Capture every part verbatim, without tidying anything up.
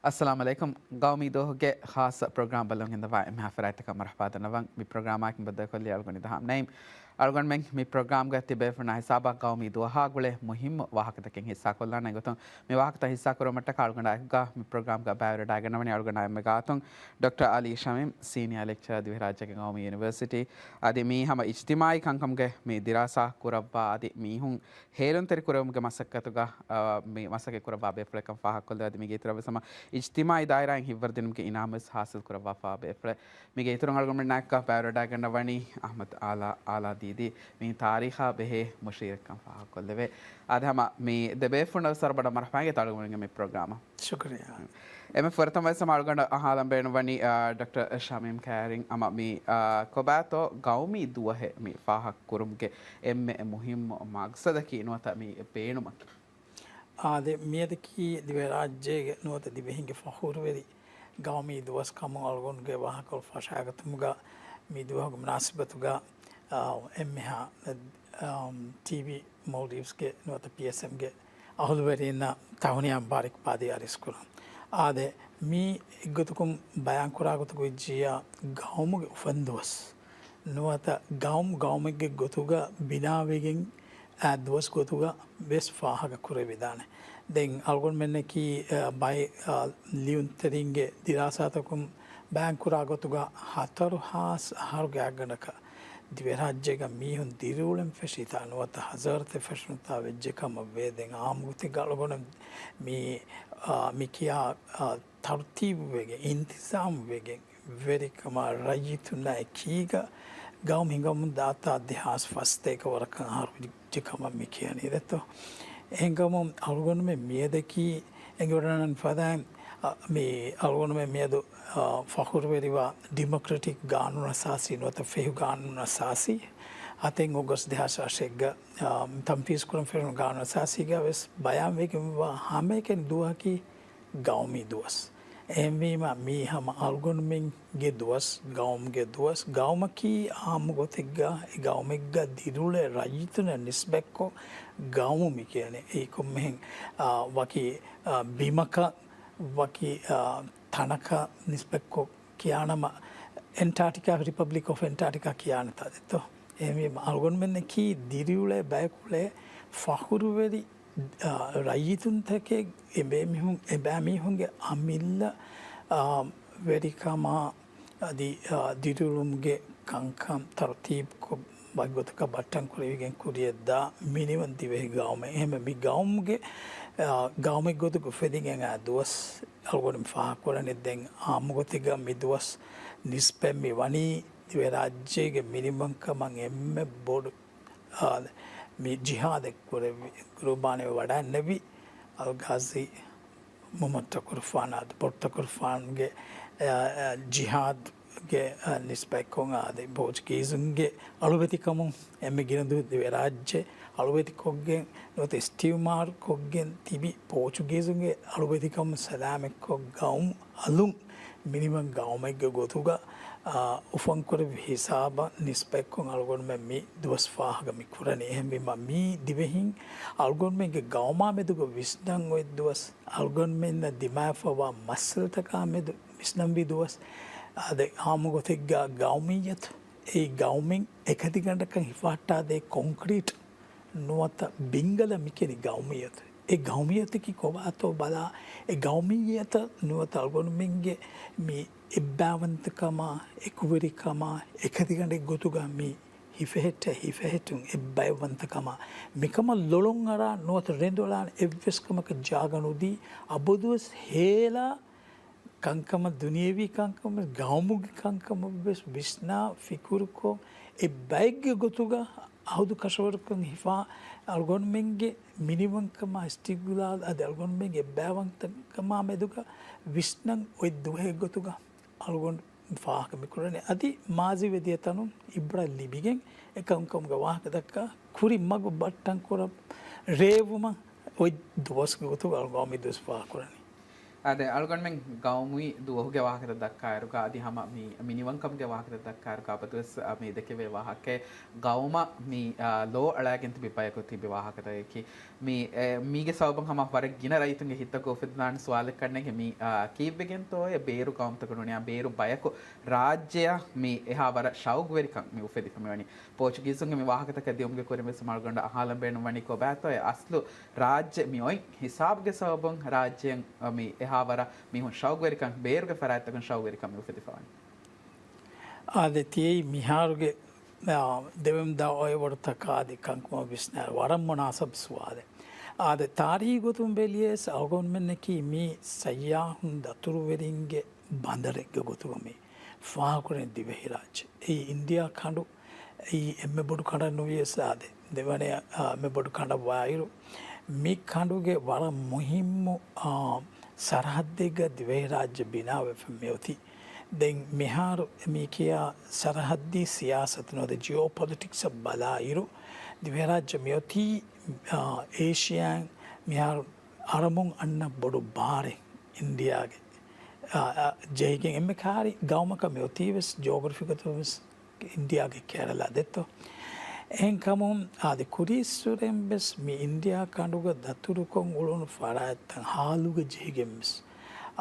އައްސަލާމު ޢަލައިކުމް. ގައުމީ ދުވަހުގެ ޚާއްޞަ ޕްރޮގްރާމް ބައްލަވަން ގެންދަވާ އެންމެހާ ފަރާތްތަކަށް މަރުޙަބާ ދަންނަވަން. މި ޕްރޮގްރާމާއެކު ބައްދަލުކޮށްލީ އަޅުގަނޑު ނިދާ ހަމްނައީމް. އަޅުގަނޑުމެން މި ޕްރޮގްރާމްގަ ތިބޭފުޅުންނާ ހިސާބަށް ގައުމީ ދުވަހާ ގުޅޭ މުހިއްމު ވާހަކަތަކެއް ހިއްސާކޮށްލާނެ ގޮތުން، މި ވާހަކަތައް ހިއްސާކުރުމަށްޓަކާ އަޅުގަނޑާ އެކުގަ މި ޕްރޮގްރާމްގަ ބައިވެރިވެވަޑައިގަންނަވަނީ އަޅުގަނޑާ އެންމެ ގާތުން ޑޮކްޓަރ އަލީ ޝަމީމް، ސީނިއާ ލެކްޗަރ ދިވެހިރާއްޖޭގެ ގައުމީ ޔުނިވަރސިޓީ. އަދި މީ ހަމަ އިޖްތިމާޢީ ކަންކަމުގެ މި ދިރާސާ ކުރައްވާ، އަދި މީހުން ހޭލުންތެރި ކުރެވުމުގެ މަސައްކަތުގަ، އާ، މި މަސައްކަތް ކުރައްވާ ބޭފުޅެއްކަން ފާހަގަކޮށްލެވޭ. އަދި މީގެ އިތުރަށް ވެސް ހަމަ އިޖްތިމާޢީ ދާއިރާއިން ހިތްވަރުދިނުމުގެ އިނާމު ވެސް ޙާޞިލް ކުރައްވާފަވާ ބޭފުޅެއް. މީގެ އިތުރުން އަޅުގަނޑުމެންނާއެކު ބައިވެރިވެވަޑައިގަންނަވަނީ އަޙްމަދު އާލާ، އާލާ ދީދީ. މީ ތާރީޚާ ބެހޭ މުޝީރެއްކަން ފާހަގަކޮށްލެވޭ. އާދެ ހަމަ މި ދެބޭފުޅުންނަށް ވެސް ވަރަށް ބޮޑަށް މަރުޙަބާ އިނގޭތޯ އަޅުގަނޑުމެންގެ މި ޕްރޮގްރާމަށް. ޝުކުރިއްޔާ. އެންމެ ފުރަތަމަ ވެސް ހަމަ އަޅުގަނޑަށް އަހާލަން ބޭނުންވަނީ، އާ، ޑޮކްޓަރ ޝަމީމް ކައިރިން ހަމަ މި، އާ، ކޮބާތޯ ގައުމީ ދުވަހެއް މި ފާހަގަކުރުމުގެ އެންމެ މުހިއްމު މަގްސަދަކީ ނުވަތަ މި ބޭނުމަކީ؟ އާދެ، މިއަދަކީ ދިވެހިރާއްޖޭގެ ނުވަތަ ދިވެހިންގެ ފަޚުރުވެރި ގައުމީ ދުވަސް ކަމުން އަޅުގަނޑުގެ ވާހަކަ ފަށާގަތުމުގަ މި ދުވަހުގެ މުނާސިބަތުގަ، އާ، އެންމެހާ، އާ، ޓީވީ މޯލްޑިވްސްގެ ނުވަތަ ޕީއެސްއެމްގެ އަހުލުވެރީންނަށް ތަހުނިޔާ މުބާރަކްބާދީ އަރިސްކުރަން. އާދެ، މީ އެއްގޮތަކުން ބަޔާންކުރާ ގޮތަކު ވެއްޖިއްޔާ ގައުމުގެ އުފަންދުވަސް ނުވަތަ ގައުމު ގައުމެއްގެ ގޮތުގަ ބިނާވެގެން އާ ދުވަސް ގޮތުގަ ވެސް ފާހަގަ ކުރެވިދާނެ. ދެން އަޅުގަނޑުމެންނަކީ، އާ، ބައެއް، އާ، ލިޔުންތެރިންގެ ދިރާސާތަކުން ބަޔާންކުރާ ގޮތުގަ ހަތަރު ހާސް އަހަރުގެ އަގަނޑަކަށް ދިވެހިރާއްޖޭގަ މީހުން ދިރިއުޅެން ފެށިތާ ނުވަތަ ހަޒާރަތެއް ފެށުނުތާ ވެއްޖެ ކަމަށް ވޭ. ދެން އާއްމުގޮތެއްގަ އަޅުގަނޑު މި، އާ، މި ކިޔާ، އާ، ތަރުތީބުވެގެން، އިންތިޒާމުވެގެން، ވެރިކަމާ ރައްޔިތުންނާ އެކީގަ ގައުމު ހިނގަމުން ދާތާ ދެހާސް ފަސް ތޭކަ ވަރަކަށް އަހަރު ވެއްޖެ ކަމަށް މި ކިޔަނީ ދެއްތޯ. އެހެންކަމުން އަޅުގަނޑުމެން މިއަދަކީ އެނގިވަޑަން ފަދައިން، އަ، މި އަޅުގަނޑުމެން މިއަދު، އަ، ފަޚުރުވެރިވާ ޑިމޮކްރެޓިކް ގާނޫނު އަސާސީ ނުވަތަ ފެހު ގާނޫނު އަސާސީ ހަތެއް އޮގަސްޓް ދެހާސް އަށެއްގަ، އަ، ތަންފީޒް ކުރަން ފެށުނު ގާނޫނު އަސާސީގަ ވެސް ބަޔާންވެގެންވާ ހަމައެކަނި ދުވަހަކީ ގައުމީ ދުވަސް. އެހެންވީމަ، މީ ހަމަ އަޅުގަނޑުމެންގެ ދުވަސް، ގައުމުގެ ދުވަސް. ގައުމަކީ އާއްމު ގޮތެއްގަ އެ ގައުމެއްގަ ދިރިއުޅޭ ރައްޔިތުންނަށް ނިސްބަތްކޮށް ގައުމު މި ކިޔަނީ. އެއީ ކޮންމެހެން، އާ، ވަކި، އާ، ބިމަކަށް، ވަކި، އާ، ތަނަކަށް ނިސްބަތްކޮށް ކިޔާނަމަ، އެންޓާޓިކާ، ރިޕަބްލިކް އޮފް އެންޓާޓިކާ ކިޔާނެތާ ދެއްތޯ. އެހެންވީމަ، އަޅުގަނޑުމެންނަކީ ދިރިއުޅޭ ބަޔަކު އުޅޭ ފަޚުރުވެރި އާ، ރައްޔިތުންތަކެއް އެބޭމީހުން، އެބައިމީހުންގެ އަމިއްލަ، އާ، ވެރިކަމާ އަދި، އާ، ދިރިއުޅުމުގެ ކަންކަން ތަރުތީބުކޮށް، ވަކިގޮތަކަށް ބައްޓަން ކުރެވިގެން ކުރިޔަށްދާ މިނިވަން ދިވެހި ގައުމެއް. އެހެންވެ، މި ގައުމުގެ، އާ، ގައުމެއްގޮތުގަ އުފެދިގެން އާ ދުވަސް އަޅުގަނޑު ފާހަގަކުރަނީ. ދެން އާއްމުގޮތެއްގަ މި ދުވަސް ނިސްބަތް މި ވަނީ ދިވެހިރާއްޖޭގެ މިނިވަންކަމަށް އެންމެ ބޮޑު އާ، މި ޖިހާދެއް ކުރެއްވި، ގުރުބާނެ ވަޑައިންނެވި އަލްޣާޒީ މުހައްމަދު ތަކުރުފާނާ އަދި ބޮޑު ތަކުރުފާނުގެ، އާ، އާ، ޖިހާދްގެ، އާ، ނިސްބަތްކޮށް އާދެ، ޕޯޗުގީޒުންގެ އަޅުވެތިކަމުން އެންމެ ގިނަ ދުވަހު ދިވެހިރާއްޖެ އަޅުވެތިކޮށްގެން ނުވަތަ އިސްތިއުމާރުކޮށްގެން ތިބި ޕޯޗުގީޒުންގެ އަޅުވެތިކަމުން ސަލާމަތްކޮށް ގައުމު އަލުން މިނިވަން ގައުމެއްގެ ގޮތުގަ، އާ، އުފަންކުރެއްވި ހިސާބަށް ނިސްބަތްކޮށް އަޅުގަނޑުމެން މި ދުވަސް ފާހަގަ މި ކުރަނީ. އެހެންވީމަ، މީ ދިވެހިން އަޅުގަނޑުމެންގެ ގައުމާ މެދުގަ ވިސްނަން އޮތް ދުވަސް، އަޅުގަނޑުމެންނަށް ދިމާވެފަވާ މައްސަލަތަކާ މެދު ވިސްނަންވީ ދުވަސް. އާދެ، އާއްމު ގޮތެއްގަ ގައުމިއްޔަތު، އެއީ ގައުމެއް އެކަތިގަނޑަކަށް ހިފަހައްޓާދޭ ކޮންކްރީޓް ނުވަތަ ބިންގަލަށް މިކިޔަނީ ގައުމިއްޔަތު. އެ ގައުމިއްޔަތަކީ ކޮބާތޯ ބަލާ، އެ ގައުމިއްޔަތަށް ނުވަތަ އަޅުގަނޑުމެންގެ މި އެއްބައިވަންތަކަމާ، އެކުވެރިކަމާ، އެކަތިގަނޑެއް ގޮތުގަ މި ހިފެހެއްޓޭ ހިފެހެއްޓުން އެއްބައިވަންތަކަމާ، މިކަމަށް ލޮޅުންއަރާ ނުވަތަ ރެނދުއަޅާނެ އެއްވެސް ކަމަކަށް ޖާގަ ނުދީ، އަބަދުވެސް ހޭލާ ކަންކަމަށް، ދުނިޔެވީ ކަންކަމަށް، ގައުމުގެ ކަންކަމަށްވެސް ވިސްނާ ފިކުރުކޮށް، އެއްބައެއްގެ ގޮތުގަ އަހުދު ކަށަވަރުކަން ހިފާ، އަޅުގަނޑުމެންގެ މިނިވަންކަމާ، އިސްތިގްލާލް އަދި އަޅުގަނޑުމެންގެ އެއްބައިވަންތަކަމާ މެދުގަ ވިސްނަން އޮތް ދުވަހެއް ގޮތުގަ އަޅުގަނޑު ފާހަގަ މިކުރަނީ. އަދި މާޒީ ވެދިޔަ ތަނުން އިބްރަތް ލިބިގެން އެކަންކަމުގެ ވާހަކަ ދައްކާ ކުރި މަގު ބައްޓަން ކުރަން ރޭވުމަށް އޮތް ދުވަސްގެ ގޮތުގަ އަޅުގަނޑު މި ދުވަސް ފާހަގަ ކުރަނީ. އާދެ، އަޅުގަނޑުމެން ގައުމީ ދުވަހުގެ ވާހަކަތައް ދައްކާއިރުގަ އަދި ހަމަ މި މިނިވަންކަމުގެ ވާހަކަތައް ދައްކާއިރުގަ އަބަދުވެސް މި ދެކެވޭ ވާހަކައެއް ގައުމަށް މި ލޯ އަޅާގެން ތިބި ބަޔަކު ތިބި ވާހަކަތަކަކީ. މި މީގެ ސަބަބުން ހަމަ ވަރަށް ގިނަ ރައްޔިތުންގެ ހިތަކު އުފެދިދާނެ ސުވާލެއް ކަންނޭނގެ މި ކީއްވެގެންތޯއޭ ބޭރު ގައުމުތަކު ނޫނިއްޔާ ބޭރު ބަޔަކު ރާއްޖެއަށް މި އެހާ ވަރަށް ޝައުގުވެރިކަން މި އުފެދިފަ މިވަނީ. ޕޯޗުގީޒުންގެ މި ވާހަކަތަކަށް ދިއުމުގެ ކުރިން ވެސް އަޅުގަނޑަށް އަހާލަން ބޭނުންވަނީ ކޮބާތޯއޭ އަސްލު ރާއްޖެ މި އޮތް ހިސާބުގެ ސަބަބުން ރާއްޖެއަށް މި އެހާ ވަރަށް މީހުން ޝައުގުވެރިކަން، ބޭރުގެ ފަރާތްތަކުން ޝައުގުވެރިކަން މި އުފެދިފަ ވަނީ. އާދެ، ތިޔައީ މިހާރުގެ، އާ، ދެވެމްދާ އޮއިވަރުތަކާ އަދި ކަންކަމަށް ވިސްނާ ވަރަށް މުނާސަބު ސުވާލެއް. އާދެ، ތާރީހީ ގޮތުން ބެލިޔަސް އަޅުގަނޑުމެންނަކީ މީ ސައްޔާހުން ދަތުރުވެރިންގެ ބަނދަރެއްގެ ގޮތުގަ މި ފާހަގަކުރަނީ ދިވެހިރާއްޖެ. އެއީ އިންޑިއާ ކަނޑު، އެއީ އެންމެ ބޮޑު ކަނޑަށް ނުވިޔަސް އާދެ، ދެވަނަ، އާ، އެންމެ ބޮޑު ކަނޑަށް ވާއިރު، މި ކަނޑުގެ ވަރަށް މުހިއްމު، އާ، ސަރަހައްދެއްގަ ދިވެހިރާއްޖެ ބިނާވެފަ މިއޮތީ. ދެން މިހާރު މި ކިޔާ ސަރަހައްދީ ސިޔާސަތު ނުވަތަ ޖިއޯޕޮލިޓިކްސް އަށް ބަލާއިރު، ދިވެހިރާއްޖެ މިއޮތީ، އާ، އޭޝިއާއިން މިހާރު އަރަމުން އަންނަ ބޮޑު ބާރެއް އިންޑިއާގެ، އާ، އާ، ޖެހިގެން އެންމެ ކާރި ގައުމަކަށް މި އޮތީ ވެސް ޖޯގްރަފީ ގޮތުން ވެސް އިންޑިއާގެ ކެރަލާ ދެއްތޯ. އެހެންކަމުން އާދެ ކުރީއްސުރެން ވެސް މި އިންޑިއާ ކަނޑުގަ ދަތުރުކޮށް އުޅުނު ފަރާތްތައް ހާލުގަ ޖެހިގެން ވެސް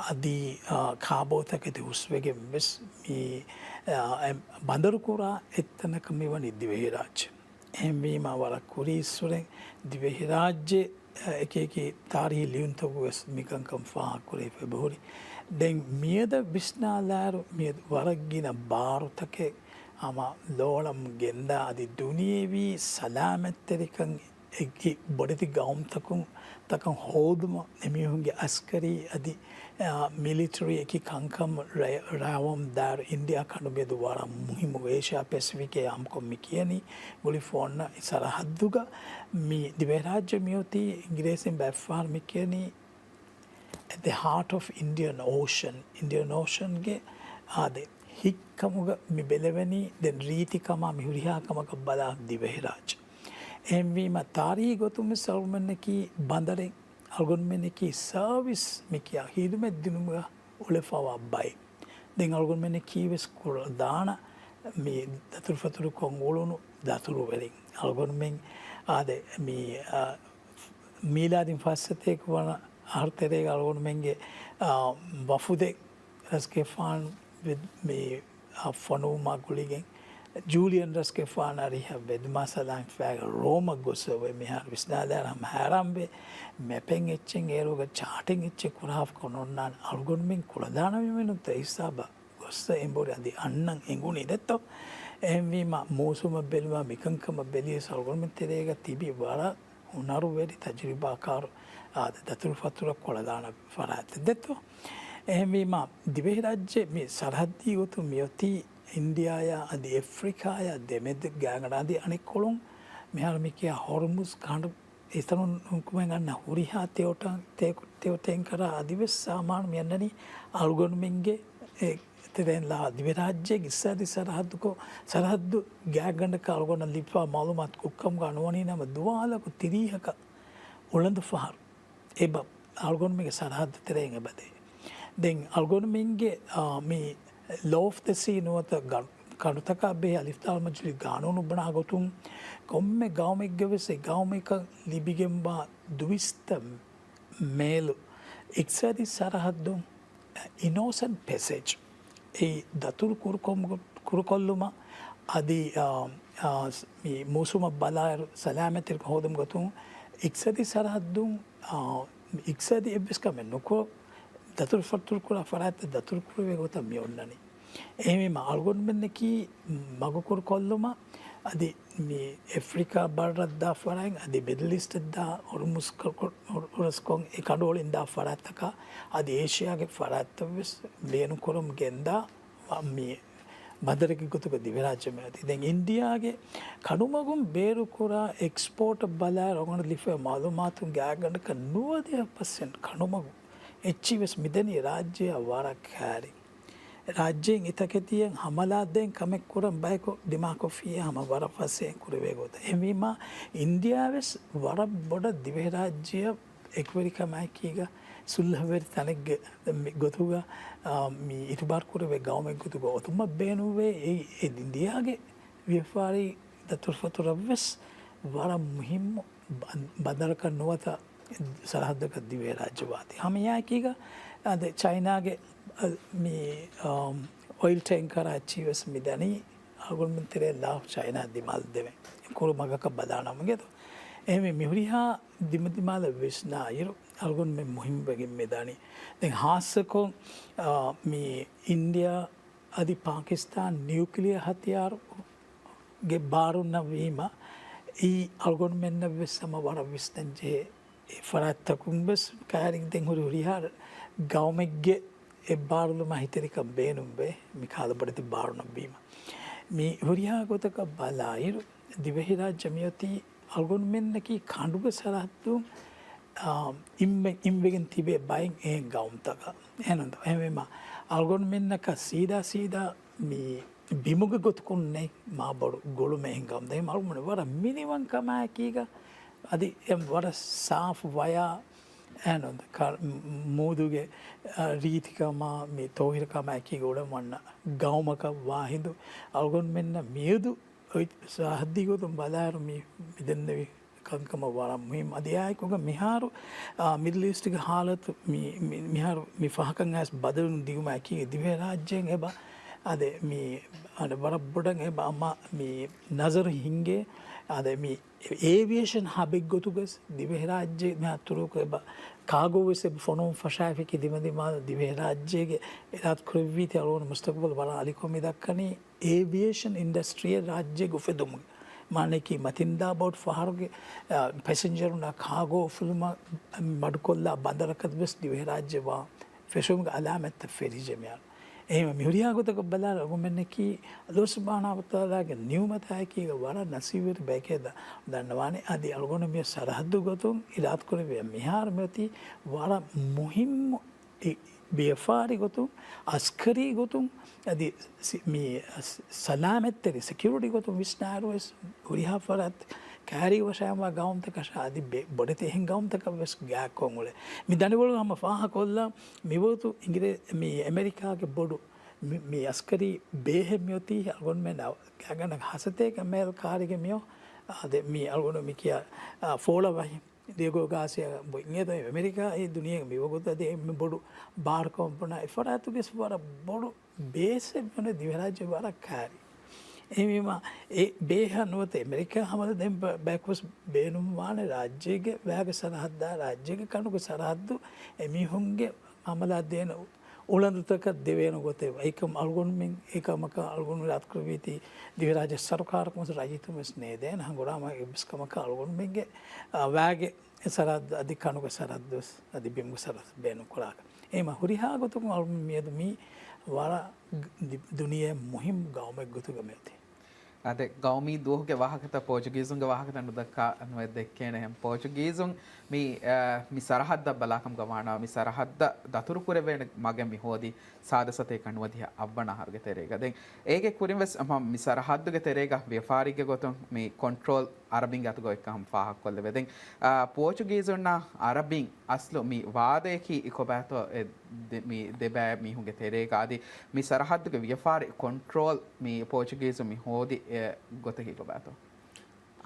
އަދި، އާ، ކާބޯތަކެތި ހުސްވެގެން ވެސް މި، އާ، އެ ބަނދަރުކުރާ އެއްތަނަކަށް މިވަނީ ދިވެހިރާއްޖެ. އެހެންވީމަ ވަރަށް ކުރީއްސުރެން ދިވެހިރާއްޖެ އެކިއެކި ތާރީހީ ލިޔުންތަކުގަވެސް މިކަންކަން ފާހަގަކުރެވިފަ އެބަހުރި. ދެން މިއަދަށް ވިސްނާލާއިރު، މިއަދު ވަރަށް ގިނަ ބާރުތަކެއް ހަމަ ލޯޅަމުން ގެންދާ އަދި ދުނިޔެވީ ސަލާމަތްތެރިކަން އެކި ބޮޑެތި ގައުމުތަކުން ތަކަށް ހޯދުމަށް އެމީހުންގެ އަސްކަރީ އަދި، އާ، މިލިޓަރީ އެކި ކަންކަން ރަ-، ރަވަމުން ދާއިރު އިންޑިއާ ކަނޑު މިއަދު ވަރަށް މުހިއްމު އޭޝިއާ ޕެސިފިކޭ އާއްމުކޮށް މި ކިޔަނީ ގުޅިފަ އޮންނަ ސަރަހައްދުގަ މި ދިވެހިރާއްޖެ މިއޮތީ އިނގިރޭސިން ބައެއްފަހަރު މި ކިޔަނީ އެޓް ދަ ހާޓް އޮފް އިންޑިއަން އޯޝަން، އިންޑިއަން އޯޝަންގެ އާދެ ހިތްކަމުގަ މި ބެލެވެނީ. ދެން ރީތިކަމާ މި ހުރިހާ ކަމަކަށް ބަލާ ދިވެހިރާއްޖެ. އެހެންވީމަ ތާރީހީ ގޮތުން ވެސް އަޅުގަނޑުމެންނަކީ ބަނދަރެއް، އަޅުގަނޑުމެންނަކީ ސާވިސް މި ކިޔާ ހިދުމަތް ދިނުމުގަ އުޅެފަވާ ބައެއް. ދެން އަޅުގަނޑުމެންނަކީ ވެސް ކުޅަދާނަ މި ދަތުރުފަތުރުކޮށް އުޅުނު ދަތުރުވެރިން. އަޅުގަނޑުމެން އާދެ މި، އާ، މީލާދީން ފައްސަތޭކަ ވަނަ އަހަރު ތެރޭގަ އަޅުގަނޑުމެންގެ، އާ، ވަފުދެއް ރަސްގެފާން ވެ-، މި، އާ، ފޮނުވުމާ ގުޅިގެން ޖޫލިއަން ރަސްގެފާން އަރިހަށް ވެދުމާ ސަލާމް ފައިގަ ރޯމަށް ގޮސް އޮވެ މިހާރު ވިސްނާލާއިރު ހަމަ ހައިރާންވޭ. މެޕެއް އެއްޗެއް އޭރުގަ ޗާޓެއް އެއްޗެއް ކުރާފަކޮ ނޯންނާނެ އަޅުގަނޑުމެން ކުޅަދާނަ މި މިނުންތަ ހިސާބަށް ގޮއްސަ އެނބުރި އަދި އަންނަން އެނގުނީ ދެއްތޯ. އެހެންވީމަ މޫސުމަށް ބެލުމާ މިކަންކަމަށް ބެލިޔަސް އަޅުގަނޑުމެން ތެރޭގަ ތިބި ވަރަށް ހުނަރުވެރި ތަޖުރިބާކާރު އާދެ ދަތުރުފަތުރަށް ކުޅަދާނަ ފަރާތެއް ދެއްތޯ. އެހެންވީމަ ދިވެހިރާއްޖެ މި ސަރަހައްދީ ގޮތުން މިއޮތީ އިންޑިއާޔާ އަދި އެފްރިކާޔާ ދެމެދު ގާތްގަނޑަށް އަދި އަނެއްކޮޅުން މިހާރު މި ކިޔާ ހޮރުމުޒް ކަނޑު އެތަނުން ހުކުމެއް އަންނަ ހުރިހާ ތެޔޮޓަ-، ތެ-، ތެޔޮ ޓޭންކަރާ އަދިވެސް ސާމާނު މި އަންނަނީ އަޅުގަނޑުމެންގެ އެ ތެރެއިން ލާ ދިވެހިރާއްޖޭގެ އިޤްތިޞާދީ ސަރަހައްދުކޮށް، ސަރަހައްދު ގާތްގަނޑަކަށް އަޅުގަނޑަށް ލިބިފާ މަޢުލޫމާތު ކުށްކަމުގަ ނުވަނީ ނަމަ ދުވާލަކު ތިރީހަކަށް އުޅަނދު ފަހަރު އެބަ އަޅުގަނޑުމެންގެ ސަރަހައްދު ތެރެއިން އެބަދޭ. ދެން އަޅުގަނޑުމެންގެ، އާ، މި ލޯ އޮފް ދަ ސީ ނުވަތަ ގަ-، ކަނޑުތަކާ ބެހޭ އަލިފް ދާލް މަޖުލީ ގާނޫނު ބުނާ ގޮތުން ކޮންމެ ގައުމެއްގެ ވެސް އެ ގައުމަކަށް ލިބިގެންވާ ދުވިސްތަ މޭލު އިޤްތިޞާދީ ސަރަހައްދުން އިނޯސެންޓް ޕެސޭޖް އެއީ ދަތުރު ކުރުކޮށް-، ކުރުކޮށްލުމަށް އަދި، އާ، އާ، މި މޫސުމަށް ބަލާއިރު ސަލާމަތްތެރިކަން ހޯދުމުގެ ގޮތުން އިޤްތިޞާދީ ސަރަހައްދުން، އާ، އިޤްތިޞާދީ އެއްވެސް ކަމެއް ނުކުރ، ދަތުރު ފަތުރު ކުރާ ފަރާތްތައް ދަތުރު ކުރެވޭ ގޮތަށް މި އޮންނަނީ. އެހެންވީމަ އަޅުގަނޑުމެންނަކީ މަގުކުރު ކޮށްލުމަށް އަދި މި އެފްރިކާ ބައްރަށްދާ ފަރާތް އަދި މިޑްލް އީސްޓަށްދާ ހޮރުމުޒް ކަ-، ކަ-، ހޮރު-، ހޮރުމުޒް ކޮން އެ ކަނޑުއޮޅިންދާ ފަރާތްތަކާ އަދި އޭޝިއާގެ ފަރާތްތައް ވެސް ބޭނުންކުރަމުން ގެންދާ މި ބަނދަރެއްގެ ގޮތުގަ ދިވެހިރާއްޖެ މިއޮތީ. ދެން އިންޑިއާގެ ކަނޑުމަގުން ބޭރުކުރާ އެކްސްޕޯޓަށް ބަލާއިރު އަޅުގަނޑަށް ލިބިފައި މަޢުލޫމާތުން ގާތްގަނޑަކަށް ނުވަދިހަ ޕަސެންޓް ކަނޑުމަގު އެއްޗިހި ވެސް މިދަނީ ރާއްޖެއަށް ވަރަށް ކައިރި. ރާއްޖޭން އެތަކެތިއަށް ހަމަލާ ދޭން ކަމެއް ކުރަން ބަޔަކު ދިމާކޮށްފިއްޔާ ހަމަ ވަރަށް ފަސޭހައިން ކުރެވޭ ގޮތަށް. އެހެންވީމާ އިންޑިއާ ވެސް ވަރަށް ބޮޑަށް ދިވެހިރާއްޖެއަށް އެކުވެރިކަމާއެކީގަ ސުލްހަވެރި ތަނެއްގެ މި ގޮތުގަ، އާ، މި އިތުބާރު ކުރެވޭ ގައުމެއް ގޮތުގަ އޮތުމަށް ބޭނުންވޭ. އެ، އެ އިންޑިއާގެ ވިޔަފާރީ ދަތުރުފަތުރަށްވެސް ވަރަށް މުހިއްމު ބަ-، ބަނދަރަކަށް ނުވަތަ ސަރަހައްދަކަށް ދިވެހިރާއްޖެ ވާތީ. ހަމަ އެއާއެކީގަ އަދި ޗައިނާގެ، އަ، މި، އަ، އޮއިލް ޓޭންކަރާ އެއްޗި ވެސް މި ދަނީ އަޅުގަނޑުމެން ތެރޭ ލާފް ޗައިނާ ދިމާލަށް ދެވެން. ކުރު މަގަކަށް ބަލާނަމަ ގެތޯ. އެހެންވެ މި ހުރިހާ ދިމަދިމާލަށް ވިސްނާ އިރު އަޅުގަނޑުމެން މުހިންމުވެގެން މި ދަނީ. ދެން ހާއްސަކޮށް، އާ، މި އިންޑިއާ އަދި ޕާކިސްތާން ނިއުކްލިއަރ ހަތިޔާރުގެ ބާރުންނަށް ވީމަ، އެއީ އަޅުގަނޑުމެންނަށް ވެސް ހަމަ ވަރަށް ވިސްނަން ޖެހޭ އެ ފަރާތްތަކުން ވެސް ކައިރިން ދެން ހުރި ހުރިހާ ގައުމެއްގެ އެއްބާރުލުމާ ހިތެރިކަން ބޭނުންވޭ، މި ކާލަ ބޮޑެތި ބާރުންނަށް ވީމަ. މި ހުރިހާ ގޮތަކަށް ބަލާއިރު، ދިވެހިރާއްޖެ މިއޮތީ އަޅުގަނޑުމެންނަކީ ކަނޑުގެ ސަރަހައްދު، އާ، އިންވެ-، އިންވެގެން ތިބޭ ބައެއް އެހެން ގައުމުތަކަށް. އެހެން އެހެންވީމަ، އަޅުގަނޑުމެންނަކަށް ސީދާ ސީދާ މި ބިމުގެ ގޮތުކުންނެއް މާ ބޮޑު ގުޅުމެއް ހިނގަމުން ދެން އަޅުގަނޑު ވަރަށް މިނިވަން ކަމާއެކީގަ އަދި އެ ވަރަށް ސާފު ވަޔާ އެހެން ކަ-، މޫދުގެ، އަ، ރީތިކަމާ މި ތޯހިރުކަމާއެކީގަ އުޅެމުން ވަންނަ ގައުމަކަށް ވާހިނދު އަޅުގަނޑުމެންނަށް މިއަދު އޮތް ސަރަހައްދީ ގޮތުން ބަލާއިރު މި، މި ދެންނެވި ކަންކަމަށް ވަރަށް މުހިންމު. އަދި އާއެކުގަ މިހާރު، އާ، މިޑްލް އީސްޓްގެ ހާލަތު މި، މި، މިހާރު މި ފަހަކަށް އައިސް ބަދަލުން ދިއުމާއެކީ ދިވެހިރާއްޖޭން އެބަ، އަދެ މި، އަދެ ވަރަށް ބޮޑަށް އެބަ އަމާ މި ނަޒަރު ހިންގޭ، އަދެ މި އޭވިއޭޝަން ހަބެއްގޮތުގަސް ދިވެހިރާއްޖެ މިހާ ތުރޫކު އެބަ ކާގޯ ވެސް އެބަ ފޮނުވަން ފަށާފިކި ދިމަދިމާ ދިވެހިރާއްޖޭގެ އިރާދަ ކުރެއްވީތީ އަޅުގަނޑު މުސްތަގުބަލް ވަރަށް އަލިކޮށް މި ދައްކަނީ އޭވިއޭޝަން އިންޑަސްޓްރީއެއް ރާއްޖޭގެ އުފެދުމުގެ މާނައަކީ މަތިންދާ ބޯޓް ފަހަރުގެ، އަ، ޕެސެންޖަރުންނާ ކާގޯ އުފުލުމަށް މަޑުކޮށްލާ ބަނދަރަކަށް ވެސް ދިވެހިރާއްޖެ ވާ ފެށުމުގެ އަލާމަތްތައް ފެށިއްޖެ މިއަދު. އެހެންވެ މި ހުރިހާ ގޮތަކަށް ބަލާއިރު އަޅުގަނޑުމެންނަކީ ﷲ ސުބްޙާނަހޫ ވަތަޢާލާގެ ނިޢުމަތާއެކީގަ ވަރަށް ނަސީބުވެރި ބަޔެކޭ ދަ-، ދަންނަވާނެ. އަދި އަޅުގަނޑު މި ސަރަހައްދު ގޮތުން އިރާދަކުރެއްވިޔާ މިހާރު މިއޮތީ ވަރަށް މުހިއްމު އެ ވިޔަފާރި ގޮތުން، އަސްކަރީ ގޮތުން، އަދި ސި-، މި ސަ-، ސަލާމަތްތެރި ސެކިއުރިޓީ ގޮތުން ވިސްނާއިރު ވެސް ހުރިހާ ފަރާތް ކައިރީ ވަށާންވާ ގައުމުތަކަށާ އަދި ބެ-، ބޮޑެތި އެހެން ގައުމުތަކަށް ވެސް ގާތްކޮށް އުޅޭ. މި ދަނޑިވަޅު ހަމަ ފާހަގަކޮށްލާ މިވަގުތު އިނގިރޭ-، މި އެމެރިކާގެ ބޮޑު މި، މި އަސްކަރީ ބޭހެއް މިއޮތީ އަޅުގަނޑުމެން ގާތްގަނޑަކަށް ހަސަތޭކަ މޭލް ކާރިގެ މިއޮ-، އާދެ، މި އަޅުގަނޑު މި ކިޔާ، އާ، ފޯޅަ ވަހި ދިޔަގޯ ގާސިޔާ ބު-، އިނގޭތޯ އެމެރިކާ އެ ދުނިޔޭގެ މިވަގުތު އަދި އެންމެ ބޮޑު ބާރު ކަމަށް ބުނާ އެ ފަރާތުގެ ވަރަށް ބޮޑު ބޭސްއެއް މިއޮންނަ ދިވެހިރާއްޖެ ވަރަށް ކާރި. އެހެންވީމަ، އެ ބޭހަށް ނުވަތަ އެމެރިކާ ހަމަލަ ދެން ބަ-، ބަޔަކުވެސް ބޭނުންވާނެ ރާއްޖޭގެ ވާގެ ސަރަހައްދާ، ރާއްޖޭގެ ކަނޑުގެ ސަރަހައްދު އެމީހުންގެ ހަމަލާ ދޭނެ އުޅަނދުތަކަށް ދެވޭނެ ގޮތެއް. އެކަމް އަޅުގަނޑުމެން، އެކަމަކަށް އަޅުގަނޑު އިރާދަކުރެއްވީތީ ދިވެހިރާއްޖެ ސަރުކާރަކުން ރައްޔިތުން ވެސް ނޭދޭނެ ހަނގުރާމަ އެއްވެސް ކަމަކަށް އަޅުގަނޑުމެންގެ، އާ، ވާގެ ސަރަހައްދު އަދި ކަނޑުގެ ސަރަހައްދު ވެސް އަދި ބިމުގެ ސަރަހައްދު ބޭނުން ކުރާކަށް. އެހެންވީމަ ހުރިހާ ގޮތަކުން އަޅުގަނޑު މިއަދު މީ ވަރަށް ދި-، ދުނިޔެ މުހިންމު ގައުމެއް ގޮތުގަ މިއޮތީ. އާދެ، ގައުމީ ދުވަހުގެ ވާހަކަތައް ޕޯޗުގީޒުންގެ ވާހަކަތައް ނުދައްކާ ނުވެ ދެއްކޭނެ. އެހެން ޕޯޗުގީޒުން މި، އަ، މި ސަރަހައްދަށް ބަލާކަމުގަ ވާނަމަ، މި ސަރަހައްދަށް ދަތުރުކުރެވޭނެ މަގެއް މި ހޯދީ ސާދަ ސަތޭކަ ނުވަދިހަ އަށްވަނަ އަހަރުގެ ތެރޭގަ. ދެން އޭގެ ކުރިން ވެސް ހަމަ މި ސަރަހައްދުގެ ތެރޭގަ ވިޔަފާރީގެ ގޮތުން މި ކޮންޓްރޯލް އަރަބިންގެ އަތުގަ އޮތްކަން ހަމަ ފާހަގަކޮށްލެވޭ. ދެން، އާ، ޕޯޗުގީޒުންނާ އަރަބިން އަސްލު މި ވާދަޔަކީ ކޮބާތޯ އެ ދެ-، މި ދެބައި މީހުންގެ ތެރޭގަ އަދި މި ސަރަހައްދުގެ ވިޔަފާރި ކޮންޓްރޯލް މި ޕޯޗުގީޒުން މި ހޯދި އެ ގޮތަކީ ކޮބާތޯ؟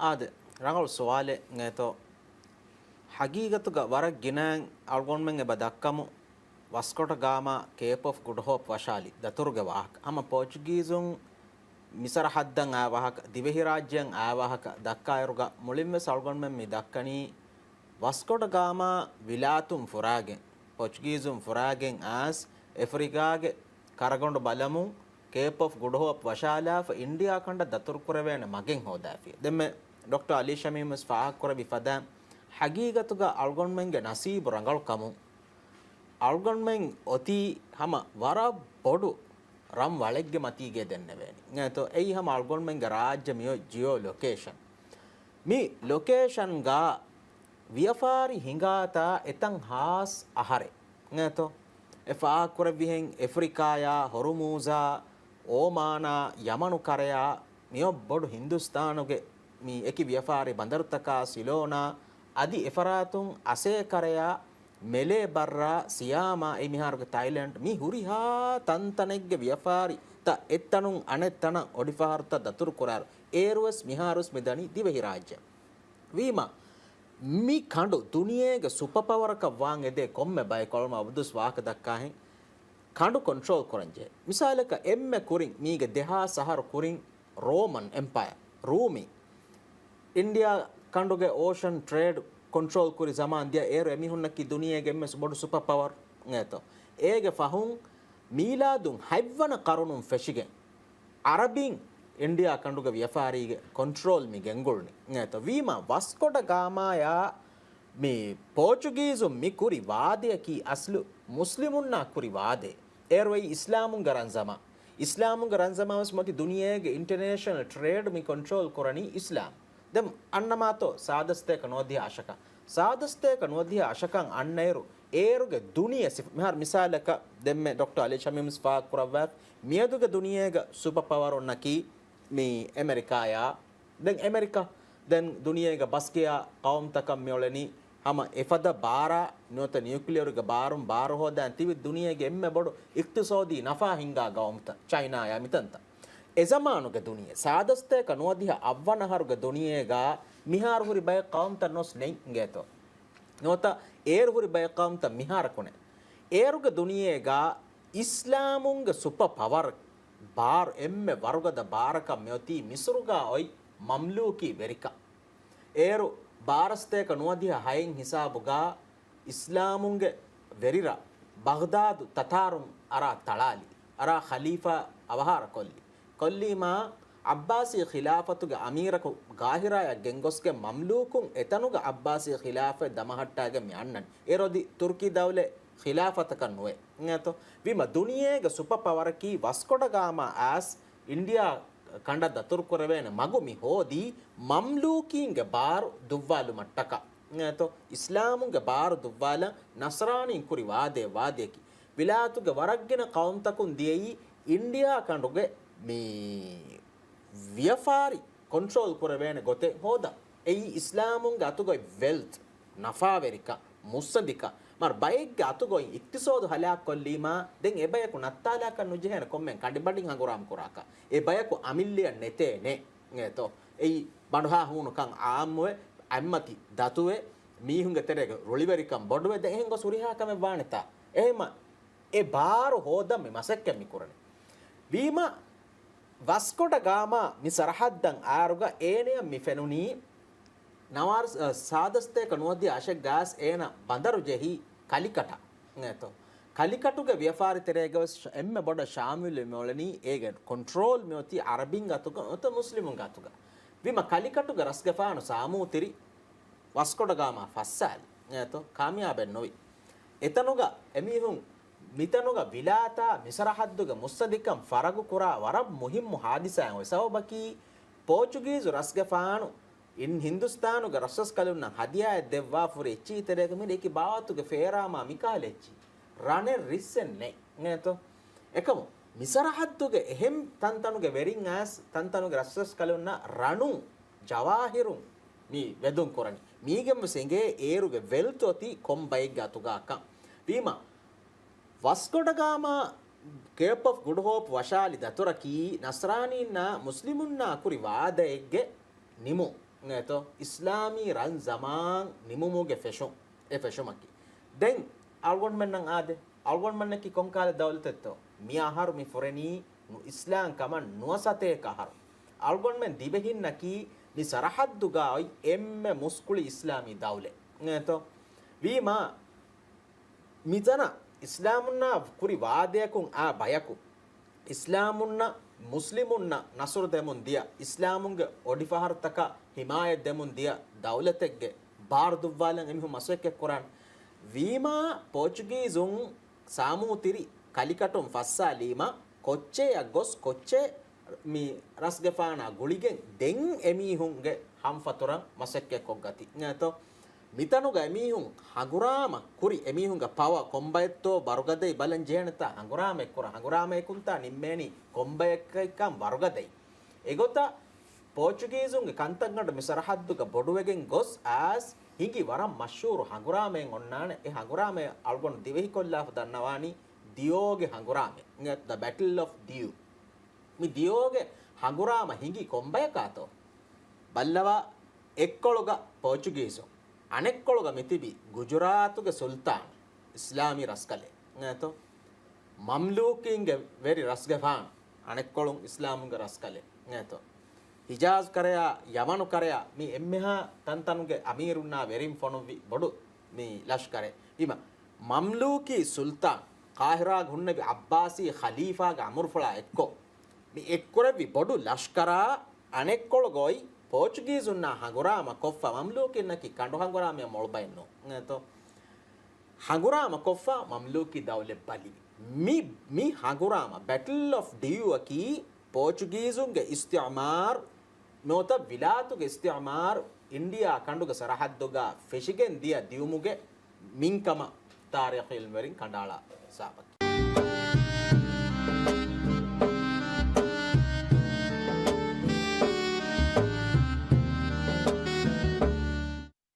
އާދެ، ރަނގަޅު ސުވާލެއް އިނގޭތޯ. ހަގީގަތުގަ ވަރަށް ގިނައިން އަޅުގަނޑުމެން އެބަ ދައްކަމު ވަސްކޮޓަ ގާމާ ކޭޕް އޮފް ގުޑް ހޯޕް ވަށާލި ދަތުރުގެ ވާހަކަ. ހަމަ ޕޯޗުގީޒުން މި ސަރަހައްދަށް އާ ވާހަކަ، ދިވެހިރާއްޖެއަށް އާ ވާހަކަ ދައްކާއިރުގަ މުޅިންވެސް އަޅުގަނޑުމެން މި ދައްކަނީ ވަސްކޮޓަ ގާމާ ވިލާތުން ފުރާގެން، ޕޯޗުގީޒުން ފުރާގެން އައިސް އެފްރިކާގެ ކަރަގަނޑު ބަލަމުން ކޭޕް އޮފް ގުޑް ހޯޕް ވަށާލާފަ އިންޑިއާ ކަނޑަށް ދަތުރުކުރެވޭނެ މަގެއް ހޯދާފި. ދެންމެ ޑޮކްޓަރ އަލީ ޝަމީމް ވެސް ފާހަގަކުރެއްވި ފަދައިން، ހަގީގަތުގަ އަޅުގަނޑުމެންގެ ނަސީބު ރަނގަޅު ކަމުން އަޅުގަނޑުމެން އޮތީ ހަމަ ވަރަށް ބޮޑު ރަން ވަޅެއްގެ މަތީގަ ދެންނެވޭނީ. އެނގޭތޯ، އެއީ ހަމަ އަޅުގަނޑުމެންގެ ރާއްޖެ މިއޮތް ޖިއޯ ލޮކޭޝަން. މި ލޮކޭޝަންގަ ވިޔަފާރި ހިނގާތާ އެތަން ހާސް އަހަރެއް. އެނގޭތޯ، އެ ފާހަގަކުރެއްވިހެން އެފްރިކާޔާ، ހޮރުމޫޒާ، އޯމާނާ، ޔަމަނު ކަރަޔާ، މިއޮތް ބޮޑު ހިންދުސްތާނުގެ މި އެކި ވިޔަފާރި ބަނދަރުތަކާ، ސިލޯނާ، އަދި އެފަރާތުން އަސޭކަރަޔާ، މެލޭ ބައްރާ، ސިޔާމާ، އެ މިހާރުގެ ތައިލެންޑް، މި ހުރިހާ ތަންތަނެއްގެ ވިޔަފާރިތައް އެއްތަނުން އަނެއްތަނަށް އޮޑިފަހަރުތައް ދަތުރު ކުރާއިރު، އޭރުވެސް މިހާރުވެސް މި ދަނީ ދިވެހިރާއްޖެ. ވީމާ، މި ކަނޑު ދުނިޔޭގެ ސުޕަ ޕަވަރަކަށް ވާން އެދޭ ކޮންމެ ބައެއް ކޮޅުމަ އަބްދުސް ވާހަކަ ދައްކާހެން ކަނޑު ކޮންޓްރޯލް ކުރަންޖެހޭ. މިސާލަކަށް އެންމެ ކުރިން މީގެ ދެހާސް އަހަރު ކުރިން ރޯމަން އެމްޕަޔަރ، ރޫމީ، އިންޑިއާ ކަނޑުގެ އޯޝަން ޓްރޭޑް ކޮންޓްރޯލް ކުރި ޒަމާން ދިޔަ އޭރު އެމީހުންނަކީ ދުނިޔޭގެ އެންމެ ބޮޑު ސުޕަ ޕަވަރ އޭތޯ. އޭގެ ފަހުން މީލާދުން ހަތްވަނަ ޤަރުނުން ފެށިގެން އަރަބިން އިންޑިއާ ކަނޑުގެ ވިޔަފާރީގެ ކޮންޓްރޯލް މި ގެންގުޅުނީ އޭތޯ. ވީމާ ވަސްކޮޑަ ގާމާޔާ މި ޕޯޗުގީޒުން މި ކުރި ވާދަޔަކީ އަސްލު މުސްލިމުންނާ ކުރި ވާދައެއް. އޭރު އޮތް އިސްލާމުންގެ ރަންޒަމާ. އިސްލާމުންގެ ރަންޒަމާވެސް މަތި ދުނިޔޭގެ އިންޓަރނޭޝަނަލް ޓްރޭޑް މި ކޮންޓްރޯލް ކުރަނީ އިސްލާމް. ދެން އަންނަމާތޯ ސާދަސްތޭކަ ނުވަދިހަ އަށަކަށް. ސާދަސްތޭކަ ނުވަދިހަ އަށަކަށް އަންނައިރު އޭރުގެ ދުނިޔެ ސިފަ-، މިހާރު މިސާލަކަށް ދެންމެ ޑޮކްޓަރ އަލީ ޝަމީމް ފާހަގަކުރައްވާ މިއަދުގެ ދުނިޔޭގަ ސުޕަ ޕަވަރުންނަކީ މި އެމެރިކާޔާ، ދެން އެމެރިކާ، ދެން ދުނިޔޭގަ ބަސްގެޔާ ޤައުމުތަކަށް މިއުޅެނީ ހަމަ އެފަދަ ބާރާ ނުވަތަ ނިއުކްލިއަރުގެ ބާރުން ބާރު ހޯދާން ތިބި ދުނިޔޭގެ އެންމެ ބޮޑު އިޤްތިޞާދީ ނަފާ ހިންގާ ޤައުމުތައް ޗައިނާޔާ މިތަންތައް. އެޒަމާނުގެ ދުނިޔެ، ސާދަސްތޭކަ ނުވަދިހަ އަށްވަނަ އަހަރުގެ ދުނިޔޭގަ މިހާރު ހުރި ބައެއް ޤައުމުތައް ނޯސް ނެތް އިނގޭތޯ. ނުވަތަ އޭރު ހުރި ބައެއް ޤައުމުތައް މިހާރަކު ނެތް. އޭރުގެ ދުނިޔޭގަ އިސްލާމުންގެ ސުޕަ ޕަވަރ ބާރު އެންމެ ވަރުގަދަ ބާރަކަށް މިއޮތީ މިސުރުގަ އޮތް މަމްލޫކީ ވެރިކަން. އޭރު ބާރަސްތޭކަ ނުވަދިހަ ހައެއް ހިސާބުގަ އިސްލާމުންގެ ވެރިރަށް ބަޣްދާދު ތަތާރުން އަރާ ތަޅާލި. އަރާ ޚަލީފާ އަވަހާރަ ކޮށްލި. ކޮށްލީމާ ޢައްބާސީ ޚިލާފަތުގެ އަމީރަކު ޤާހިރާޔަށް ގެންގޮސްގެން މަމްލޫކުން އެތަނުގަ ޢައްބާސީ ޚިލާފަތް ދަމަހައްޓާގެން މި އަންނަން. އޭރު އަދި ތުރުކީ ދައުލަތް ޚިލާފަތަކަށް ނުވޭ. އިނގޭތޯ؟ ވީމަ ދުނިޔޭގެ ސުޕަ ޕަވަރަކީ ވަސްކޮޑަ ގާމާ އާސް އިންޑިއާ ކަނޑަށް ދަތުރު ކުރެވޭނެ މަގު މި ހޯދީ މަމްލޫކީންގެ ބާރު ދުއްވާލުމަށްޓަކާ. އިނގޭތޯ؟ އިސްލާމުންގެ ބާރު ދުއްވާލަން ނަސްރާނީން ކުރި ވާދައެއް ވާދަޔަކީ. ވިލާތުގެ ވަރަށްގިނަ ޤައުމުތަކުން ދިޔައީ އިންޑިއާ ކަނޑުގެ މި ވިޔަފާރި ކޮންޓްރޯލް ކުރެވޭނެ ގޮތެއް ހޯދަން. އެއީ އިސްލާމުންގެ އަތުގައި ވެލްތް، ނަފާވެރިކަން، މުއްސަނދިކަން. މަރު ބައެއްގެ އަތުގައި އިޤްތިޞާދު ހަލާކުކޮށްލީމާ، ދެން އެބަޔަކު ނައްތާލާކަށް ނުޖެހޭނެ ކޮންމެ ކަނޑިބަޑިން ހަނގުރާމަ ކުރާކަށް. އެ ބަޔަކު އަމިއްލައަށް ނެތޭނެ. އޭތޯ؟ އެއީ ބަނޑުހާ ހޫނުކަން އާއްމުވެ، އަތްމަތި ދަތުވެ، މީހުންގެ ތެރޭގަ ރުޅިވެރިކަން ބޮޑުވެ، ދެން އެހެން ގޮސް ހުރިހާ ކަމެއް ވާނެތާ. އެހެމަ އެ ބާރު ހޯދަން މި މަސައްކަތް މި ކުރަނީ. ވީމަ ވަސްކޮޑަ ގާމާ މި ސަރަހައްދަށް އާރުގަ އޭނަޔަށް މި ފެނުނީ ނަވާރަ-، ސާދަސްތޭކަ ނުވަދިހަ އަށެއް ގާސް އޭނަ ބަނދަރު ޖެހީ ކަލިކަޓަށް. އިނގޭތޯ؟ ކަލިކަޓުގެ ވިޔަފާރި ތެރޭގަވެސް އެންމެ ބޮޑަށް ޝާމިލު މިއުޅެނީ އޭގެ ކޮންޓްރޯލް މިއޮތީ އަރަބިންގެ އަތުގަ ނުވަތަ މުސްލިމުންގެ އަތުގަ. ވީމަ ކަލިކަޓުގެ ރަސްގެފާނު ސާމޫތިރި ވަސްކޮޑަ ގާމާ ފައްސާލި. އިނގޭތޯ؟ ކާމިޔާބެއް ނުވި. އެތަނުގަ އެމީހުން މިތަނުގަ ވިލާތާ މިސަރަހައްދުގެ މުއްސަނދިކަން ފަރަގު ކުރާ ވަރަށް މުހިއްމު ހާދިސާއެއް އޮތް ސަބަބަކީ، ޕޯޗުގީޒު ރަސްގެފާނު އިން ހިންދުސްތާނުގެ ރަސްރަސްކަލުންނަށް ހަދިޔާއެއް ދެއްވާފަ ހުރި އެއްޗިހި ތެރޭގަ މި އެކި ބާވަތުގެ ފޭރާމާ މިކަހަލަ އެއްޗިހި. ރަނެއް ރިއްސެއް ނެތް. އިނގޭތޯ؟ އެކަމު މިސަރަހައްދުގެ އެހެން ތަންތަނުގެ ވެރިން އައިސް ތަންތަނުގެ ރަސްރަސްކަލުންނަށް ރަނުން، ޖަވާހިރުން މި ވެދުން ކުރަނީ. މީގެން ވެސް އެނގޭ އޭރުގެ ވެލްތު އޮތީ ކޮން ބައެއްގެ އަތުގަ ކަން. ވީމަ ވަސްކޮޑަ ގާމާ ކޭޕް އޮފް ގުޑް ހޯޕް ވަށާލި ދަތުރަކީ ނަސްރާނީންނާ މުސްލިމުންނާ ކުރި ވާދައެއްގެ ނިމުން. އިނގޭތޯ؟ އިސްލާމީ ރަން ޒަމާން ނިމުމުގެ ފެށުން. އެ ފެށުމަކީ. ދެން އަޅުގަނޑުމެންނަށް އާދެ، އަޅުގަނޑުމެންނަކީ ކޮންކަހަލަ ދައުލަތެއްތޯ؟ މި އަހަރު މި ފުރެނީ ނު އިސްލާމް ކަމަށް ނުވަ ސަތޭކަ އަހަރު. އަޅުގަނޑުމެން ދިވެހިންނަކީ މި ސަރަހައްދުގަ އޮތް އެންމެ މުސްކުޅި އިސްލާމީ ދައުލަތް. އިނގޭތޯ؟ ވީމާ މިތަނަށް އިސްލާމުންނާ ކުރި ވާދަޔަކުން އާ ބަޔަކު، އިސްލާމުންނަށް މުސްލިމުންނަށް ނަސުރު ދެމުން ދިޔަ، އިސްލާމުންގެ އޮޑިފަހަރުތަކަށް ހިމާޔަތް ދެމުން ދިޔަ ދައުލަތެއްގެ ބާރު ދުއްވާލަން އެމީހުން މަސައްކަތް ކުރާނެ. ވީމާ ޕޯޗުގީޒުން ސާމޫތިރި ކަލިކަޓުން ފައްސާލީމަ، ކޮއްޗެއަށް ގޮސް ކޮއްޗެއް މި ރަސްގެފާނާ ގުޅިގެން ދެން އެމީހުންގެ ހަމްފަތުރަށް މަސައްކަތް ކޮށްގަތީ. އިނގޭތޯ؟ މިތަނުގަ އެމީހުން ހަނގުރާމަ ކުރި، އެމީހުންގެ ޕަވަ ކޮންބައެއްތޯ ބަރުގަދައި ބަލަން ޖެހޭނެތާ ހަނގުރާމައެއް ކުރަން. ހަނގުރާމައަކުންތާ ނިންމޭނީ ކޮންބަޔަކަށްކަން ވަރުގަދައި. އެގޮތަށް ޕޯޗުގީޒުންގެ ކަންތައްގަނޑު މި ސަރަހައްދުގަ ބޮޑުވެގެން ގޮސް އައިސް ހިނގި ވަރަށް މަޝްހޫރު ހަނގުރާމައެއް އޮންނާނެ. އެ ހަނގުރާމައެއް އަޅުގަނޑު ދިވެހިކޮށްލާފަ ދަންނަވާނީ ދިޔޯގެ ހަނގުރާމަ، ދަ ބެޓްލް އޮފް ދިޔޫ. މި ދިޔޯގެ ހަނގުރާމަ ހިނގި ކޮންބަޔަކާތޯ؟ ބައްލަވާ، އެއްކޮޅުގަ ޕޯޗުގީޒުން، އަނެއްކޮޅުގަ މިތިބި ގުޖުރާތުގެ ސުލްތާން، އިސްލާމީ ރަސްކަލެއް އޭތޯ؟ މަމްލޫކީންގެ ވެރި ރަސްގެފާނު، އަނެއްކޮޅުން އިސްލާމުންގެ ރަސްކަލެއް އޭތޯ؟ ހިޖާޒް ކަރަޔާ، ޔަމަނު ކަރަޔާ، މި އެންމެހާ ތަންތަނުގެ އަމީރުންނާ ވެރިން ފޮނުއްވި ބޮޑު މި ލަޝްކަރެއް. ވީމަ، މަމްލޫކީ ސުލްތާން، ޤާހިރާގަ ހުންނެވި އައްބާސީ ޚަލީފާގެ އަމުރުފުޅާ އެއްކޮށް، މި އެއްކުރެއްވި ބޮޑު ލަޝްކަރާ އަނެއްކޮޅުގަ އޮތް ޕޯޗުގީޒުންނާ ހަނގުރާމަ ކޮށްފަ، މަމްލޫކީންނަކީ ކަނޑު ހަނގުރާމަޔަށް މޮޅުބައެއް ނޫން އޭތޯ؟ ހަނގުރާމަ ކޮށްފަ މަމްލޫކީ ދައުލަތް ބަލިވި. މި، މި ހަނގުރާމަ، ބެޓްލް އޮފް ޑިޔޫ އަކީ ޕޯޗުގީޒުންގެ އިސްތިޢުމާރު ނުވަތަ ވިލާތުގެ އިސްތިޢުމާރު އިންޑިއާ ކަނޑުގެ ސަރަހައްދުގަ ފެށިގެން ދިޔަ ދިޔުމުގެ މިންކަމަށް ތާރީޚީ ޢިލްމުވެރިން ކަނޑައަޅާ ހިސާބަކީ.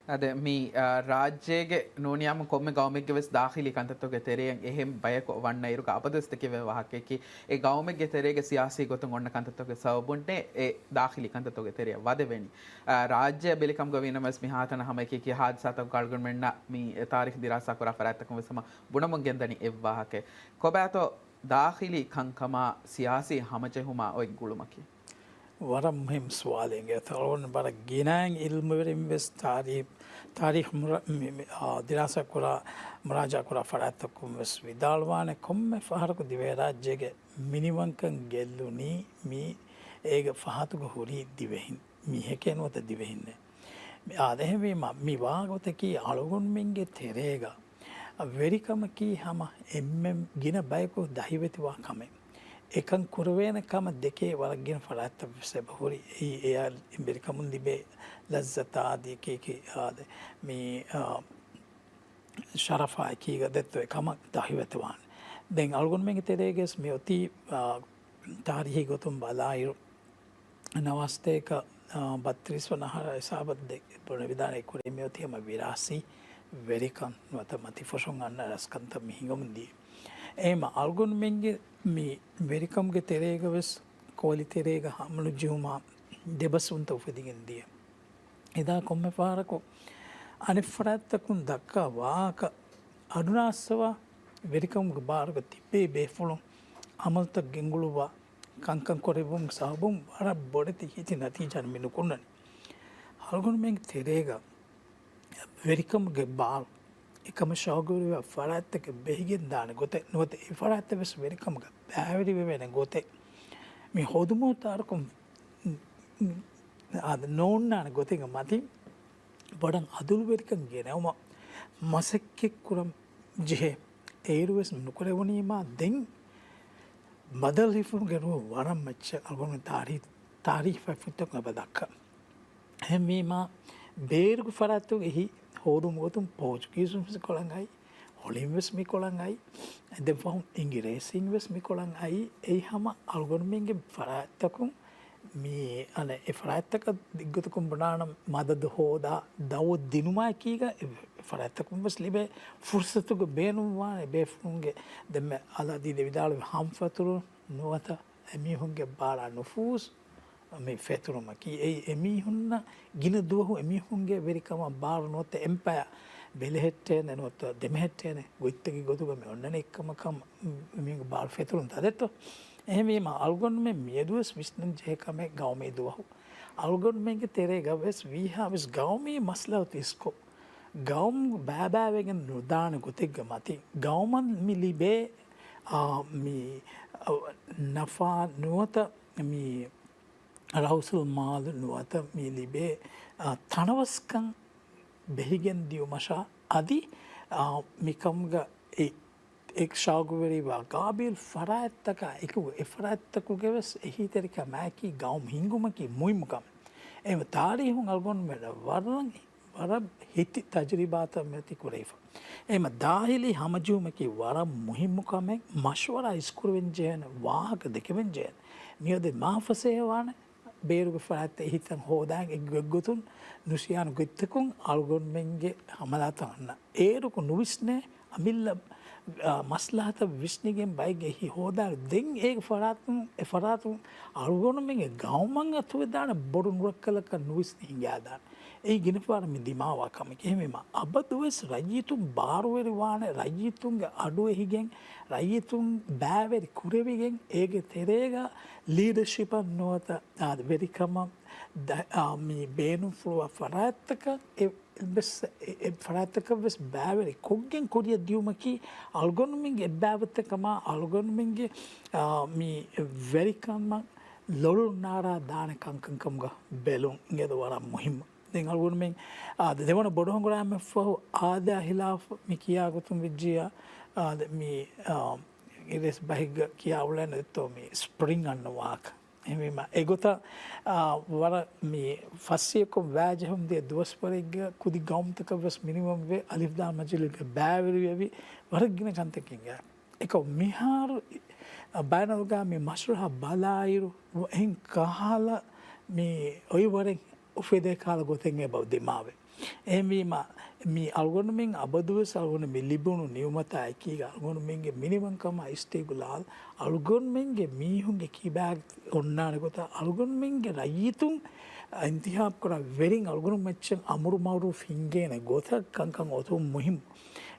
އާދެ، މި، އާ، ރާއްޖޭގެ ނޫނިޔާމު ކޮންމެ ގައުމެއްގެ ވެސް ދާޚިލީ ކަންތައްތަކުގެ ތެރެއިން އެހެން ބަޔަކު ވަންނަ އިރުގަ އަބަދުވެސް ދެކެވޭ ވާހަކައަކީ، އެ ގައުމެއްގެ ތެރޭގެ ސިޔާސީ ގޮތުން އޮންނަ ކަންތައްތަކުގެ ސަބަބުންނޭ އެ ދާޚިލީ ކަންތައްތަކުގެ ތެރެއަށް ވަދެވެނީ. އާ، ރާއްޖެއަށް ބެލިކަމުގަ ވީނަމަވެސް މިހާތަނަށް ހަމައެކީ ހާދިސާތަކުގަ އަޅުގަނޑުމެންނަށް މި ތާރީޚް ދިރާސާ ކުރާ ފަރާތްތަކުން ވެސް ހަމަ ބުނަމުން ގެންދަނީ އެއްވާހަކައެއް. ކޮބާތޯ ދާޚިލީ ކަންކަމާ ސިޔާސީ ހަމަޖެހުމާ އޮތް ގުޅުމަކީ؟ ވަރަށް މުހިއްމު ސުވާލެއް އިނގޭތޯ. އަޅުގަނޑު ވަރަށް ގިނައިން އިލްމުވެރިން ވެސް ތާރީޚް، ތާރީޚް މުރަ-، މި-، މި-، އާ، ދިރާސާ ކުރާ، މުރާޖާ ކުރާ ފަރާތްތަކުން ވެސް ވިދާޅުވާނެ، ކޮންމެ ފަހަރަކު ދިވެހިރާއްޖޭގެ މިނިވަންކަން ގެއްލުނީ މި އޭގެ ފަހަތުގަ ހުރީ ދިވެހިން. މީހެކޭ ނުވަތަ ދިވެހިންނޭ. މި-، އާދެ، އެހެންވީމަ، މި ވާގޮތަކީ އަޅުގަނޑުމެންގެ ތެރޭގަ ވެރިކަމަކީ ހަމަ އެންމެ ގިނަ ބަޔަކު ދަހިވެތިވާ ކަމެއް. އެކަން ކުރެވޭނެ ކަމަށް ދެކޭ ވަރަށް ގިނަ ފަރާތްތައް ވެސް އެބަހުރި. އެއީ އެއާ ވެރިކަމުން ލިބޭ ލައްޒަތާ އަދި އެކި އެކި އާދެ، މި، އާ، ޝަރަފާ އެކީގަ ދެއްތޯ އެ ކަމަށް ދަހިވެތިވާނެ. ދެން އަޅުގަނޑުމެންގެ ތެރޭގަސް މި އޮތީ، އާ، ތާރީހީ ގޮތުން ބަލާއިރު، ނަވާސްތޭކަ، އާ، ބައްތިރީސް ވަނަ އަހަރަށް ހިސާބަށް ދެ-، ބުނެވިދާނެ ކުރެ މިއޮތީ ހަމަ ވިރާސީ ވެރިކަން ނުވަތަ މަތިފުށުން އަންނަ ރަސްކަންތައް މި ހިނގަމުން ދިޔަ. އެހެންމަ އަޅުގަނޑުމެންގެ މި ވެރިކަމުގެ ތެރޭގަ ވެސް ކޯލި ތެރޭގަ ހަމަނުޖެހުމާ ދެބަސްވުންތައް އުފެދިގެން ދިޔަ. އެދާ ކޮންމެ ފަހަރަކު އަނެއް ފަރާތްތަކުން ދައްކާ ވާހަކަ އަޑުނާއްސަވާ ވެރިކަމުގެ ބާރުގަ ތިބޭ ބޭފުޅުން އަމަލުތައް ގެންގުޅުއްވާ ކަންކަން ކުރެއްވުމުގެ ސަބަބުން ވަރަށް ބޮޑެތި ހިތި ނަތީޖާ މި ނުކުންނަނީ. އަޅުގަނޑުމެންގެ ތެރޭގަ ވެރިކަމުގެ ބާރު އެކަމަށް ޝައުގުވެރިވާ ފަރާތްތަކެއް ބެހިގެން ދާނެ ގޮތެއް ނުވަތަ އެ ފަރާތްތައް ވެސް ވެރިކަމުގަ ބައިވެރިވެވޭނެ ގޮތެއް މި ހޯދުމަށް ތާރަކުން އާދެ، ނޯންނާނެ ގޮތެއްގެ މަތިން ބޮޑަށް އަދުލުވެރިކަން ގެނައުމަށް މަސައްކަތްކުރަން ޖެހޭ. އޭރުވެސް ނުކުރެވުނީމާ ދެން ބަދަލު ހިފުމުގެ ރުހު ވަރަށް މައްޗަށް އަޅުގަނޑު ތާރީ-، ތާރީޚް ފަތްފުށްތަކުން އެބަ ދައްކަ. އެހެންވީމާ، ބޭރުގެ ފަރާތުގެ އެހީ ހޯދުމުގެ ގޮތުން ޕޯޗުގީޒުން ވެސް ކޮޅަނގައި، ހޮޅިން ވެސް މި ކޮޅަނގައި، ދެން ފަހުން އިނގިރޭސީން ވެސް މި ކޮޅަނގައި. އެއީ ހަމަ އަޅުގަނޑުމެންގެ ފަރާތްތަކުން މި، އަނެއް، އެ ފަރާތްތަކަށް ދިގުތަކުން ބުނާނަމަ މަދަދު ހޯދާ ދައުވަތު ދިނުމާއެކީގަ އެ ފަރާތްތަކުން ވެސް ލިބޭ ފުރުސަތުގެ ބޭނުންވާނެ ބޭފުޅުންގެ ދެންމެ އަލަދީ ދެވިދާޅުވި ހަމަފަތުރު ނުވަތަ އެމީހުންގެ ބާރާ ނުފޫޒު މި ފެތުރުމަކީ، އެއީ އެމީހުންނަށް ގިނަ ދުވަހު އެމީހުންގެ ވެރިކަމަށް ބާރު ނުވަތަ އެމްޕަޔަ ބެލެހެއްޓޭނެ ނުވަތަ ދެމެހެއްޓޭނެ ގޮތްތަކެއް ގޮތުގަ މި އޮންނަނީ ކަމަކަށް މީހުންގެ ބާރު ފެތުރުން ތަދެއްތޯ؟ އެހެންވީމާ، އަޅުގަނޑުމެން މިއަދުވެސް ވިސްނަން ޖެހޭ ކަމެއް ގައުމީ ދުވަހު. އަޅުގަނޑުމެންގެ ތެރޭގަ ވެސް ވީހާވެސް ގައުމީ މަސްލަހަތު އިސްކޮށް، ގައުމު ބައިބައިވެގެން ނުދާނެ ގޮތެއްގެ މަތިން، ގައުމަށް މި ލިބޭ، އާ، މި، އަ، ނަފާ ނުވަތަ މި ރައުސުލް މާލު ނުވަތަ މި ލިބޭ، އާ، ތަނަވަސްކަން ބެހިގެން ދިޔުމަށާ އަދި، އާ، މިކަމުގަ އެ، އެ ޝައުގުވެރިވާ ގާބިލް ފަރާތްތަކާ އެކު އެ ފަރާތްތަކުގެ ވެސް އެހީތެރިކަމާއެކީ ގައުމު ހިންގުމަކީ މުހިއްމު ކަމެއް. އެ ތާރީހުން އަޅުގަނޑުމެން ވަރަށް ވަރަށް ހިތި ތަޖުރިބާތައް މިއޮތީ ކުރެވިފަ. އެހެންމަ ދާޚިލީ ހަމަޖެހުމަކީ ވަރަށް މުހިއްމު ކަމެއް، މަޝްވަރާ އިސްކުރެވެން ޖެހޭނެ، ވާހަކަ ދެކެވެން ޖެހޭނެ. މިއަދު މާ ފަސޭހަވާނެ، ބޭރުގެ ފަރާތްތައް އެހީތައް ހޯދާން އެއްގޮތްގޮތުން ނުސިޔާނު ގޮތްތަކުން އަޅުގަނޑުމެންގެ ހަމަލާތައް އަންނަ. އޭރުކު ނުވިސްނޭ އަމިއްލަ، އާ، މަސްލަހަތަށް ވިސްނިގެން ބައެއްގެ އެހީ ހޯދާނެ. ދެން އޭގެ ފަރާތުން، އެ ފަރާތުން އަޅުގަނޑުމެންގެ ގައުމަށް އަތުވެދާނެ ބޮޑު ނުރައްކަލަކަށް ނުވިސްނި ހިނގާދާނެ. އެއީ ގިނަ ފަހަރަށް މި ދިމާވާ ކަމެކޭ. އެހެންވީމަ، އަބަދުވެސް ރައްޔިތުން ބާރުވެރިވާނެ، ރައްޔިތުންގެ އަޑު އެހިގެން، ރައްޔިތުން ބައިވެރި ކުރެވިގެން، އޭގެ ތެރޭގަ ލީޑަޝިޕަށް ނުވަތަ، އާ، ވެރިކަމަށް ދަ-، އާ، މި ބޭނުންފުޅުވާ ފަރާތްތަކަށް އެ ވެސް، އެ، އެ ފަރާތްތަކަށް ވެސް ބައިވެރި ކޮށްގެން ކުރިއަށް ދިޔުމަކީ އަޅުގަނޑުމެންގެ އެއްބައިވަތެއް ކަމަށް އަޅުގަނޑުމެންގެ، އާ، މި ވެރިކަމަށް ލޮޅުން ނާރާ ދާނެ ކަންކަން ކަމުގަ ބެލުން އިނގޭދޯ ވަރަށް މުހިއްމު. ދެން އަޅުގަނޑުމެން، އާ، ދެ-، ދެވަނަ ބޮޑު ހަނގުރާމައަށްފަހު އާދައާ ހިލާފު މި ކިޔާ ގޮތުން ވެއްޖިއްޔާ، އާ، ދެ-، މި، އާ، އިރޭސް ބަހެއްގަ ކިޔާ އުޅޭނެ ދެއްތޯ މި ސްޕްރިން އަންނަ ވާހަކަ. އެހެންވީމަ، އެގޮތަށް، އާ، ވަރަށް މި ފައްސިޔަކޮށް ވާޖެހުން ދިޔަ ދުވަސްވަރެއްގަ ކުދި ގައުމުތަކަށް ވެސް މިނިވަންވެ، އަލިފްލާމް މަޖިލީހުގެ ބައިވެރިވެވި ވަރަށް ގިނަ ކަންތައް އިނގޭ. އެކަމް މިހާރު، އާ، ބައިނަލްއަގުވާމީ މަޝްރަހަ ބަލާއިރު، އެހެން ކަހަލަ މި އޮތްވަރެއް އުފެދޭ ކަހަލަ ގޮތެއް އެބަ ދިމާވޭ. އެހެންވީމަ، މި އަޅުގަނޑުމެން އަބަދުވެސް އަޅުގަނޑު މި ލިބުނު ނިޢުމަތާ އެކީގަ އަޅުގަނޑުމެންގެ މިނިވަންކަމާ އިސްތިގްލާލް، އަޅުގަނޑުމެންގެ މީހުންގެ ކިބާގަ އޮންނާނެ ގޮތަށް އަޅުގަނޑުމެންގެ ރައްޔިތުން އިންތިހާބު ކުރާ ވެރިން އަޅުގަނޑު މައްޗަށް އަމުރު މަޢުރޫފް ހިންގޭނެ ގޮތަށް ކަންކަން އޮތުން މުހިއްމު.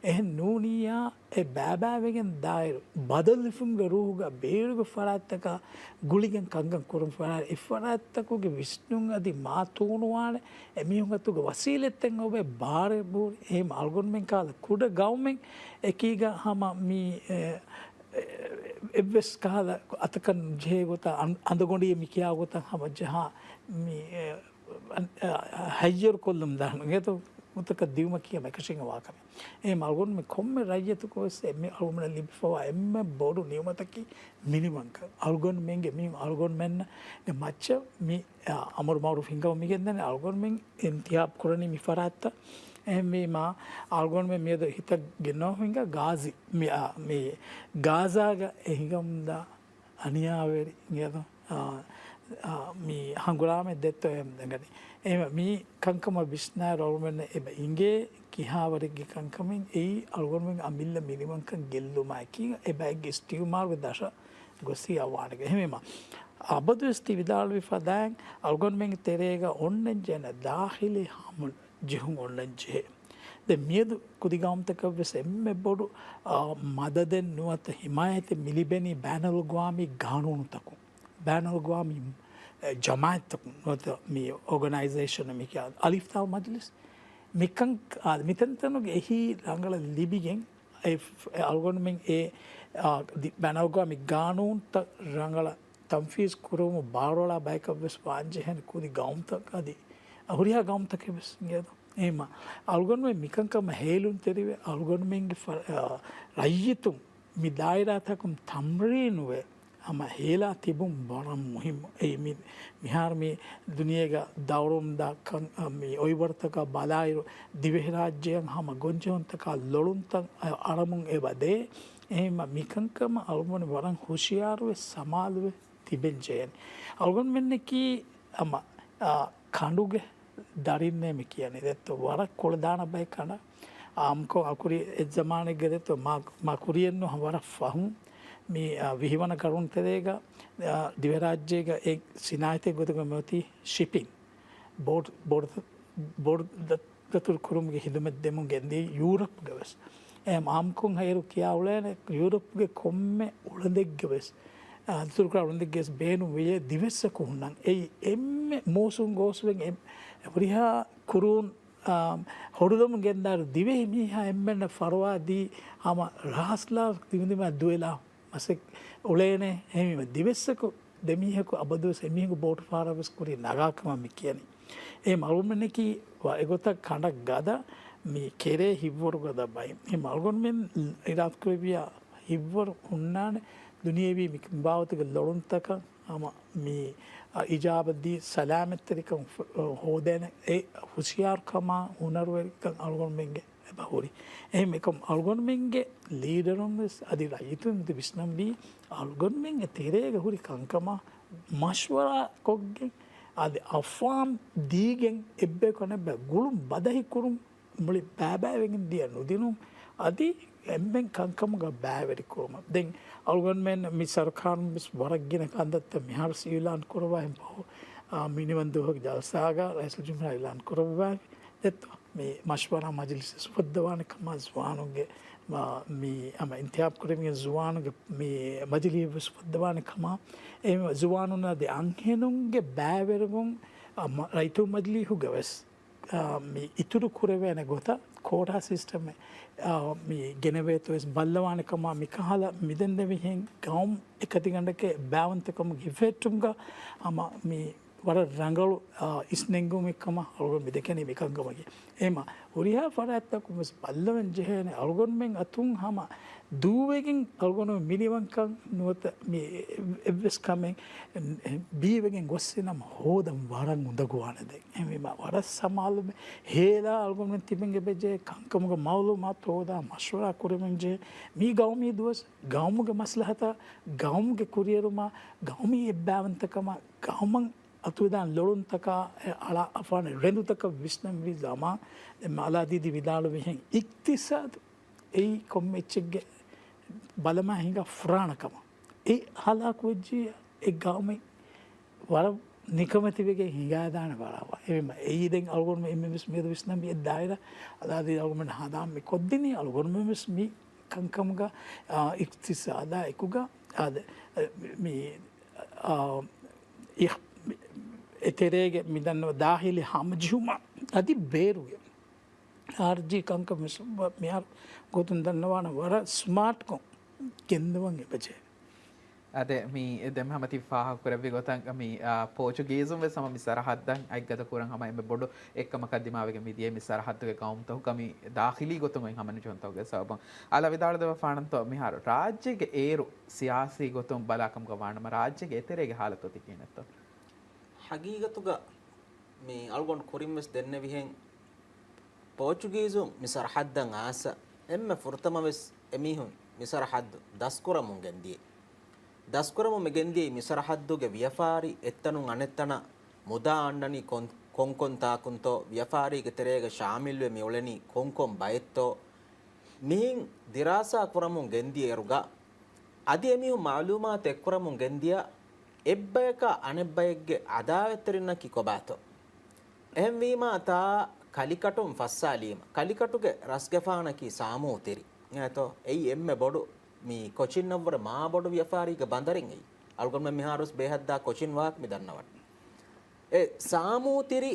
އެހެން ނޫނިއްޔާ އެ ބައިބައިވެގެން ދާއިރު، ބަދަލުވެފަ ހުންގެ ރޫހުގަ ބޭރުގެ ފަރާތްތަކާ ގުޅިގެން ކަންކަން ކުރުން ފަރާތް، އެ ފަރާތްތަކުގެ ވިސްނުން އަދި މާތޫނުވާނެ، އެމީހުން އަތުގަ ވަސީލަތްތައް އޮވޭ ބާރެއް ބޫރި. އެހެން އަޅުގަނޑުމެން ކަހަލަ ކުޑަ ގައުމެއް އެކީގަ ހަމަ މި، އެ، އެ، އެއްވެސް ކަހަލަ އަތަކަށް ނުޖެހޭ ގޮތަށް އަން-، އަނދަގޮނޑިއެއް މި ކިޔާ ގޮތަށް ހަމަ ޖަހާ މި، އެ، އަން-، އަ-، އަ-، ހައްޔަރު ކޮށްލުން ދާން އެތޯ ގޮތަކަށް ދިއުމަކީ ހަމަ އެކަށީގެންވާ ކަމެއް. އެހެން އަޅުގަނޑުމެން ކޮންމެ ރައްޔިތަކު ވެސް އެންމެ އަޅުގަނޑަށް ލިބިފަވާ އެންމެ ބޮޑު ނިޢުމަތަކީ މިނިވަންކަން. އަޅުގަނޑުމެންގެ މި އަޅުގަނޑުމެންގެ މައްޗަށް މި، އަ، އަމުރު މަޢުރޫފް ހިންގަމުން މިގެންދަނީ އަޅުގަނޑުމެން އިންތިހާބު ކުރަނީ މި ފަރާތްތައް. އެހެންވީމާ އަޅުގަނޑުމެން މިއަދު ހިތަށް ގެންނަވަން ހިނގާ ގާޒީ، މި، އަ، މި ގާޒާގަ އެ ހިނގަމުންދާ އަނިޔާވެރި އިނގޭތޯ، އާ، އާ، މި ހަނގުރާމަ ދެއްތޯ އެހެން ދެންގަނީ. އެހެން މި ކަންކަމަށް ވިސްނާއިރު އަޅުގަނޑުމެންނަށް އެބަ އިނގޭ ކިހާވަރެއްގެ ކަންކަމެއް އެއީ އަޅުގަނޑުމެން އަމިއްލަ މިނިވަންކަން ގެއްލުމާއެކީ އެބައެއްގެ އިސްތިޢުމާރުގެ ދަށަށް ގޮސް ހިޔާވާނެގެ. އެހެންވީމަ، އަބަދުވެސް ތި ވިދާޅުވި ފަދައިން އަޅުގަނޑުމެންގެ ތެރޭގަ އޮންނަން ޖެހޭނެ ދާޚިލީ ހަމަ ޖެހުން އޮންނަން ޖެހޭ. ދެން މިއަދު ކުދި ގައުމުތަކަށް ވެސް އެންމެ ބޮޑު، އާ، މަދަދެއް ނުވަތަ ހިމާޔަތެއް މި ލިބެނީ ބައިނަލްއަގުވާމީ ގާނޫނުތަކުން، ބައިނަލްއަގުވާމީ، އެ، ޖަމާއަތްތަކުން ނުވަތަ މި އޯގަނައިޒޭޝަން މި ކިޔާ އަލިފްލާމް މަޖިލިސް މިކަން، އާ، މިތަންތަނުގެ އެހީ ރަނގަޅަށް ލިބިގެން އެ، އެ އަޅުގަނޑުމެން އެ، އާ، ދި-، ބައިނަލްއަގުވާމީ ގާނޫނުތައް ރަނގަޅަށް ތަންފީޒް ކުރުމު ބާރުއަޅާ ބަޔަކަށް ވެސް ވާންޖެހޭނެ ކުދި ގައުމުތަކަށް އަދި ހުރިހާ ގައުމުތަކެއް ވެސް އިނގޭތޯ. އެހެންވީމަ، އަޅުގަނޑުމެން މިކަންކަމަށް ހޭލުންތެރިވެ، އަޅުގަނޑުމެންގެ ފަ-، އާ، ރައްޔިތުން މި ދާއިރާތަކުން ތަމްރީނުވެ، ހަމަ ހޭލާ ތިބުން ވަރަށް މުހިއްމު. އެއީ މި-، މިހާރު މި ދުނިޔޭގަ ދައުރުވަމުންދާ ކަން، އާ، މި އޮތްވަރުތަކާ ބަލާއިރު، ދިވެހިރާއްޖެއަށް ހަމަ ގޮންޖެހުންތަކާ ލޮޅުންތައް އަ-، އަޅަމުން އެބަ ދޭ. އެހެންވީމަ، މިކަންކަމަށް އަޅުގަނޑު ވަރަށް ހުޝިޔާރުވެ ސަމާލުވެ ތިބެން ޖެހޭނެ. އަޅުގަނޑުމެންނަކީ ހަމަ، އާ، ކަނޑުގެ ދަރިންނޭ މި ކިޔަނީ. ދެއްތޯ ވަރަށް ކުޅަދާނަ ބައެއް ކަނޑަށް. އާ، އާއްމުކޮށް އަކުރި އެއް ޒަމާނެއްގަ ދެއްތޯ މާ، މާ ކުރިއެއްނު ވަރަށް ފަހުން މި، އާ، ވިހިވަނަ ގަރުން ތެރޭގަ، އާ، ދިވެހިރާއްޖޭގަ އެ ސިނާއަތެއް ގޮތުގަ މިއޮތީ ޝިޕިން. ބޯޓް، ބޯޓް، ބޯޓް ދަ-، ދަތުރު ކުރުމުގެ ހިދުމަތް ދެމުން ގެންދިޔަ ޔޫރަޕްގަ ވެސް. އެ އާއްމުކޮށް އޭރު ކިޔާ އުޅޭނެ ޔޫރަޕްގެ ކޮންމެ އުޅަނދެއްގެ ވެސް، އާ، ދަތުރުކުރާ އުޅަނދެއްގެ ވެސް ބޭނުން ވެޔޭ ދިވެއްސަކު ހުންނަން. އެއީ އެންމެ މޫސުން ގޯސްވެގެން އެ-، ހުރިހާ ކުރޫން، އާ، ހޮޑުލަމުން ގެންދާއިރު ދިވެހި މީހާ އެންމެންނަށް ފަރުވާ ދީ ހަމަ ރަހާސްލާ ދިމުދިމާ ދުވެލާ މަސެއް އުޅޭނެ. އެހެންވީމަ ދިވެއްސަކު ދެމީހަކު އަބަދުވެސް އެމީހަކު ބޯޓު ފަހަރަށް ވެސް ކުރި ނަގާ ކަމަށް މި ކިޔަނީ. އެ އަޅުގަނޑުމެންނަކީ ވަ-، އެގޮތަށް ކަނޑަށް ގަދަ މި ކެރޭ ހިތްވަރު ގަދަ ބައެއް. އެ އަޅުގަނޑުމެން އިރާދަކުރެއްވިޔާ ހިތްވަރު ހުންނާނެ ދުނިޔެވީ މި ބާވަތުގެ ލޮޅުންތަކަށް ހަމަ މި، އަ، އިޖާބަ ދީ ސަލާމަތްތެރިކަން ފު-، އަ، ހޯދޭނެ އެ ހުޝިޔާރުކަމާ ހުނަރުވެރިކަން އަޅުގަނޑުމެންގެ އެބަ ހުރި. އެހެން އެކަމް އަޅުގަނޑުމެންގެ ލީޑަރުން ވެސް އަދި ރައްޔިތުން ވެސް ވިސްނަންވީ އަޅުގަނޑުމެންގެ ތެރޭގަ ހުރި ކަންކަމާ މަޝްވަރާ ކޮށްގެން އަދި އަފާން ދީގެން އެއްބަޔަކު އަނެއްބަޔަށް ގުޅުން ބަދަހި ކުރުން މުޅި ބައިބައިވެގެން ދިޔަ ނުދިނުން، އަދި އެންމެން ކަންކަމުގަ ބައިވެރި ކުރުމަށް. ދެން އަޅުގަނޑުމެން މި ސަރުކާރުން ވެސް ވަރަށް ގިނަ ކަންތައްތައް މިހާރު އިއުލާން ކުރައްވާ އެހެން ފަހު، އާ، މިނިވަން ދުވަހުގެ ޖަލްސާގަ ރައީސުލްޖުމްހޫރިއްޔާ އިއުލާން ކުރައްވައިފި. ދެއްތޯ؟ މި މަޝްވަރާ މަޖިލިސް އުފައްދަވާނެ ކަމާ، ޒުވާނުންގެ މަ-، މި ހަމަ އިންތިހާބު ކުރެވިގެން ޒުވާނުންގެ މި މަޖިލީހެއް ވެސް އުފައްދަވާނެ ކަމާ، އެ ޒުވާނުން އަދި އަންހެނުންގެ ބައިވެރިވުން، އަ، މަ-، ރައްޔިތުން މަޖިލީހުގަ ވެސް، އާ، މި އިތުރު ކުރެވޭނެ ގޮތަށް ކޯޓާ ސިސްޓަމެއް، އާ، މި ގެނެވޭތޯ ވެސް ބައްލަވާނެ ކަމާ، މި ކަހަލަ މިދެންނެވިހެން ގައުމު އެކަތިގަނޑެކޭ ބާވަންތަކަމުގެ ހިފެހެއްޓުމުގަ ހަމަ މި ވަރަށް ރަނގަޅު، އާ، އިސްނެންގުމެއް ކަމަށް އަޅުގަނޑު މި ދެކެނީ މިކަންކަމަކީ. އެހެމަ ހުރިހާ ފަރާތްތަކުން ވެސް ބައްލަވަން ޖެހޭނެ އަޅުގަނޑުމެން އަތުން ހަމަ ދޫވެގެން އަޅުގަނޑު މިނިވަންކަން ނުވަތަ މި އެއްވެސް ކަމެއް ބީވެގެން ގޮއްސިނަމަ ހޯދަން ވަރަށް އުނދަގޫވާނެ ދެން. އެހެންވީމަ ވަރަށް ސަމާލުމެއް ހޭލާ އަޅުގަނޑުމެން ތިބެން އެބަޖެހޭ ކަންކަމުގެ މައުލޫމާތު ހޯދާ މަޝްވަރާ ކުރެވެން ޖެހޭ މީ ގައުމީ ދުވަސް ގައުމުގެ މަސްލަހަތާ، ގައުމުގެ ކުރިއެރުމާ، ގައުމީ އެއްބާވަންތަކަމާ، ގައުމަށް އަތުވެދާނެ ލޮޅުންތަކާ، އެ އަޅާ އަފާނެ ރެނދުތަކަށް ވިސްނަންވީ ޒަމާން. ދެން އަލާދީދީ ވިދާޅުވިހެން އިޤްތިޞާދު އެއީ ކޮންމެ އެއްޗެއްގެ ބަލަމާ ހިނގާ ފުރާނަ ކަމަށް. އެ ހަލާކުވެއްޖިއްޔާ އެ ގައުމެއް ވަރަށް ނިކަމެތިވެގެން ހިނގާދާނެ ވަރަށް ވާ. އެހެންވީމަ އެއީ ދެން އަޅުގަނޑުމެން އެންމެ ވެސް މިއަދު ވިސްނަންވީ އެ ދާއިރާ އަލާދީދީ އަޅުގަނޑުމެން ހަނދާން މި ކޮށްދިނީ އަޅުގަނޑުމެން ވެސް މި ކަންކަމުގަ، އާ، އިޤްތިޞާދާ އެކުގަ، އާ، ދެ-، މި، އާ، އިޚް-، މި-، އެތެރޭގެ މިދަންނަވަ ދާޚިލީ ހަމަޖެހުމާ އަދި ބޭރުގެ އާރްޖީ ކަންކަން ވެސް މިހާރު ގޮތުން ދަންނަވާނަ ވަރަށް ސްމާޓްކޮށް ގެންދަވަން އެބަޖެހޭ. އާދެ، މި ދެން ހަމަ ތި ފާހަގަކުރެއްވި ގޮތަށް މި، އާ، ޕޯޗުގީޒުން ވެސް ހަމަ މި ސަރަހައްދަށް އަތްގަދަ ކުރަން ހަމަ އެންމެ ބޮޑު އެއްކަމަކަށް ދިމާވެގެން މި ދިޔަ މި ސަރަހައްދުގެ ގައުމުތަކުގަ މި ދާޚިލީ ގޮތުން އޮތް ހަމަނުޖެހުންތަކުގެ ސަބަބުން. އަލާ ވިދާޅުދެއްވާފާނަންތޯ މިހާރު ރާއްޖޭގެ އޭރު ސިޔާސީ ގޮތުން ބަލާކަމުގަ ވާނަމަ ރާއްޖޭގެ އެތެރޭގެ ހާލަތު އޮތީ ކިހިނެއްތޯ؟ ހަގީގަތުގަ މި އަޅުގަނޑު ކުރިން ވެސް ދެންނެވިހެން ޕޯޗުގީޒުން މި ސަރަހައްދަށް އާސަ އެންމެ ފުރަތަމަ ވެސް އެމީހުން މި ސަރަހައްދު ދަސްކުރަމުން ގެންދިޔަ. ދަސްކުރަމުން މި ގެންދިޔައީ މި ސަރަހައްދުގެ ވިޔަފާރި އެއްތަނުން އަނެއްތަނަށް މުދާ އަންނަނީ ކޮން، ކޮންކޮން ތާކުންތޯ، ވިޔަފާރީގެ ތެރޭގަ ޝާމިލްވެ މި އުޅެނީ ކޮންކޮން ބައެއްތޯ، މިހިން ދިރާސާ ކުރަމުން ގެންދިޔައިރުގަ، އަދި އެމީހުން މައުލޫމާތު އެއްކުރަމުން ގެންދިޔަ އެއްބަޔަކާ އަނެއްބައެއްގެ އަދާވަތްތެރިންނަކީ ކޮބާތޯ؟ އެހެންވީމާ ތާ ކަލިކަޓުން ފައްސާލީމަ، ކަލިކަޓުގެ ރަސްގެފާނަކީ ސާމޫ ތިރި. އެތޯ؟ އެއީ އެންމެ ބޮޑު މި ކޮޗިންނަށްވުރެ މާ ބޮޑު ވިޔަފާރީގެ ބަނދަރެއް އެއީ. އަޅުގަނޑުމެން މިހާރުވެސް ބޭހައްދާ ކޮޗިން ވާހަކަ މި ދަންނަވަން. އެ ސާމޫ ތިރި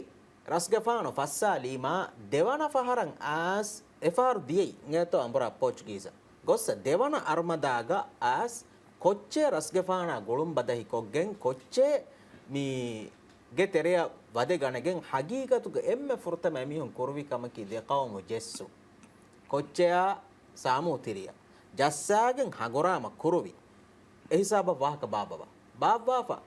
ރަސްގެފާނު ފައްސާލީމާ ދެވަނަ ފަހަރަށް އައިސް އެފަހަރު ދިޔައީ އެތޯ އަނބުރާ ޕޯޗުގީޒަށް ގޮއްސަ ދެވަނަ އަރުމަދާގަ އައިސް ކޮއްޗޭ ރަސްގެފާނާ ގުޅުން ބަދަހި ކޮށްގެން ކޮއްޗޭ މީގެ ތެރެއަށް ވަދެ ގަނެގެން ހަގީގަތުގަ އެންމެ ފުރަތަމަ އެމީހުން ކުރުވި ކަމަކީ ދެ ޤައުމު ޖެއްސުން. ކޮއްޗެއާ ސާމޫ ތިރިއަށް ޖައްސާގެން ހަނގުރާމަ ކުރުވި. އެހިސާބަށް ވާހަކަ ބާއްވަވާ. ބާއްވާފަ.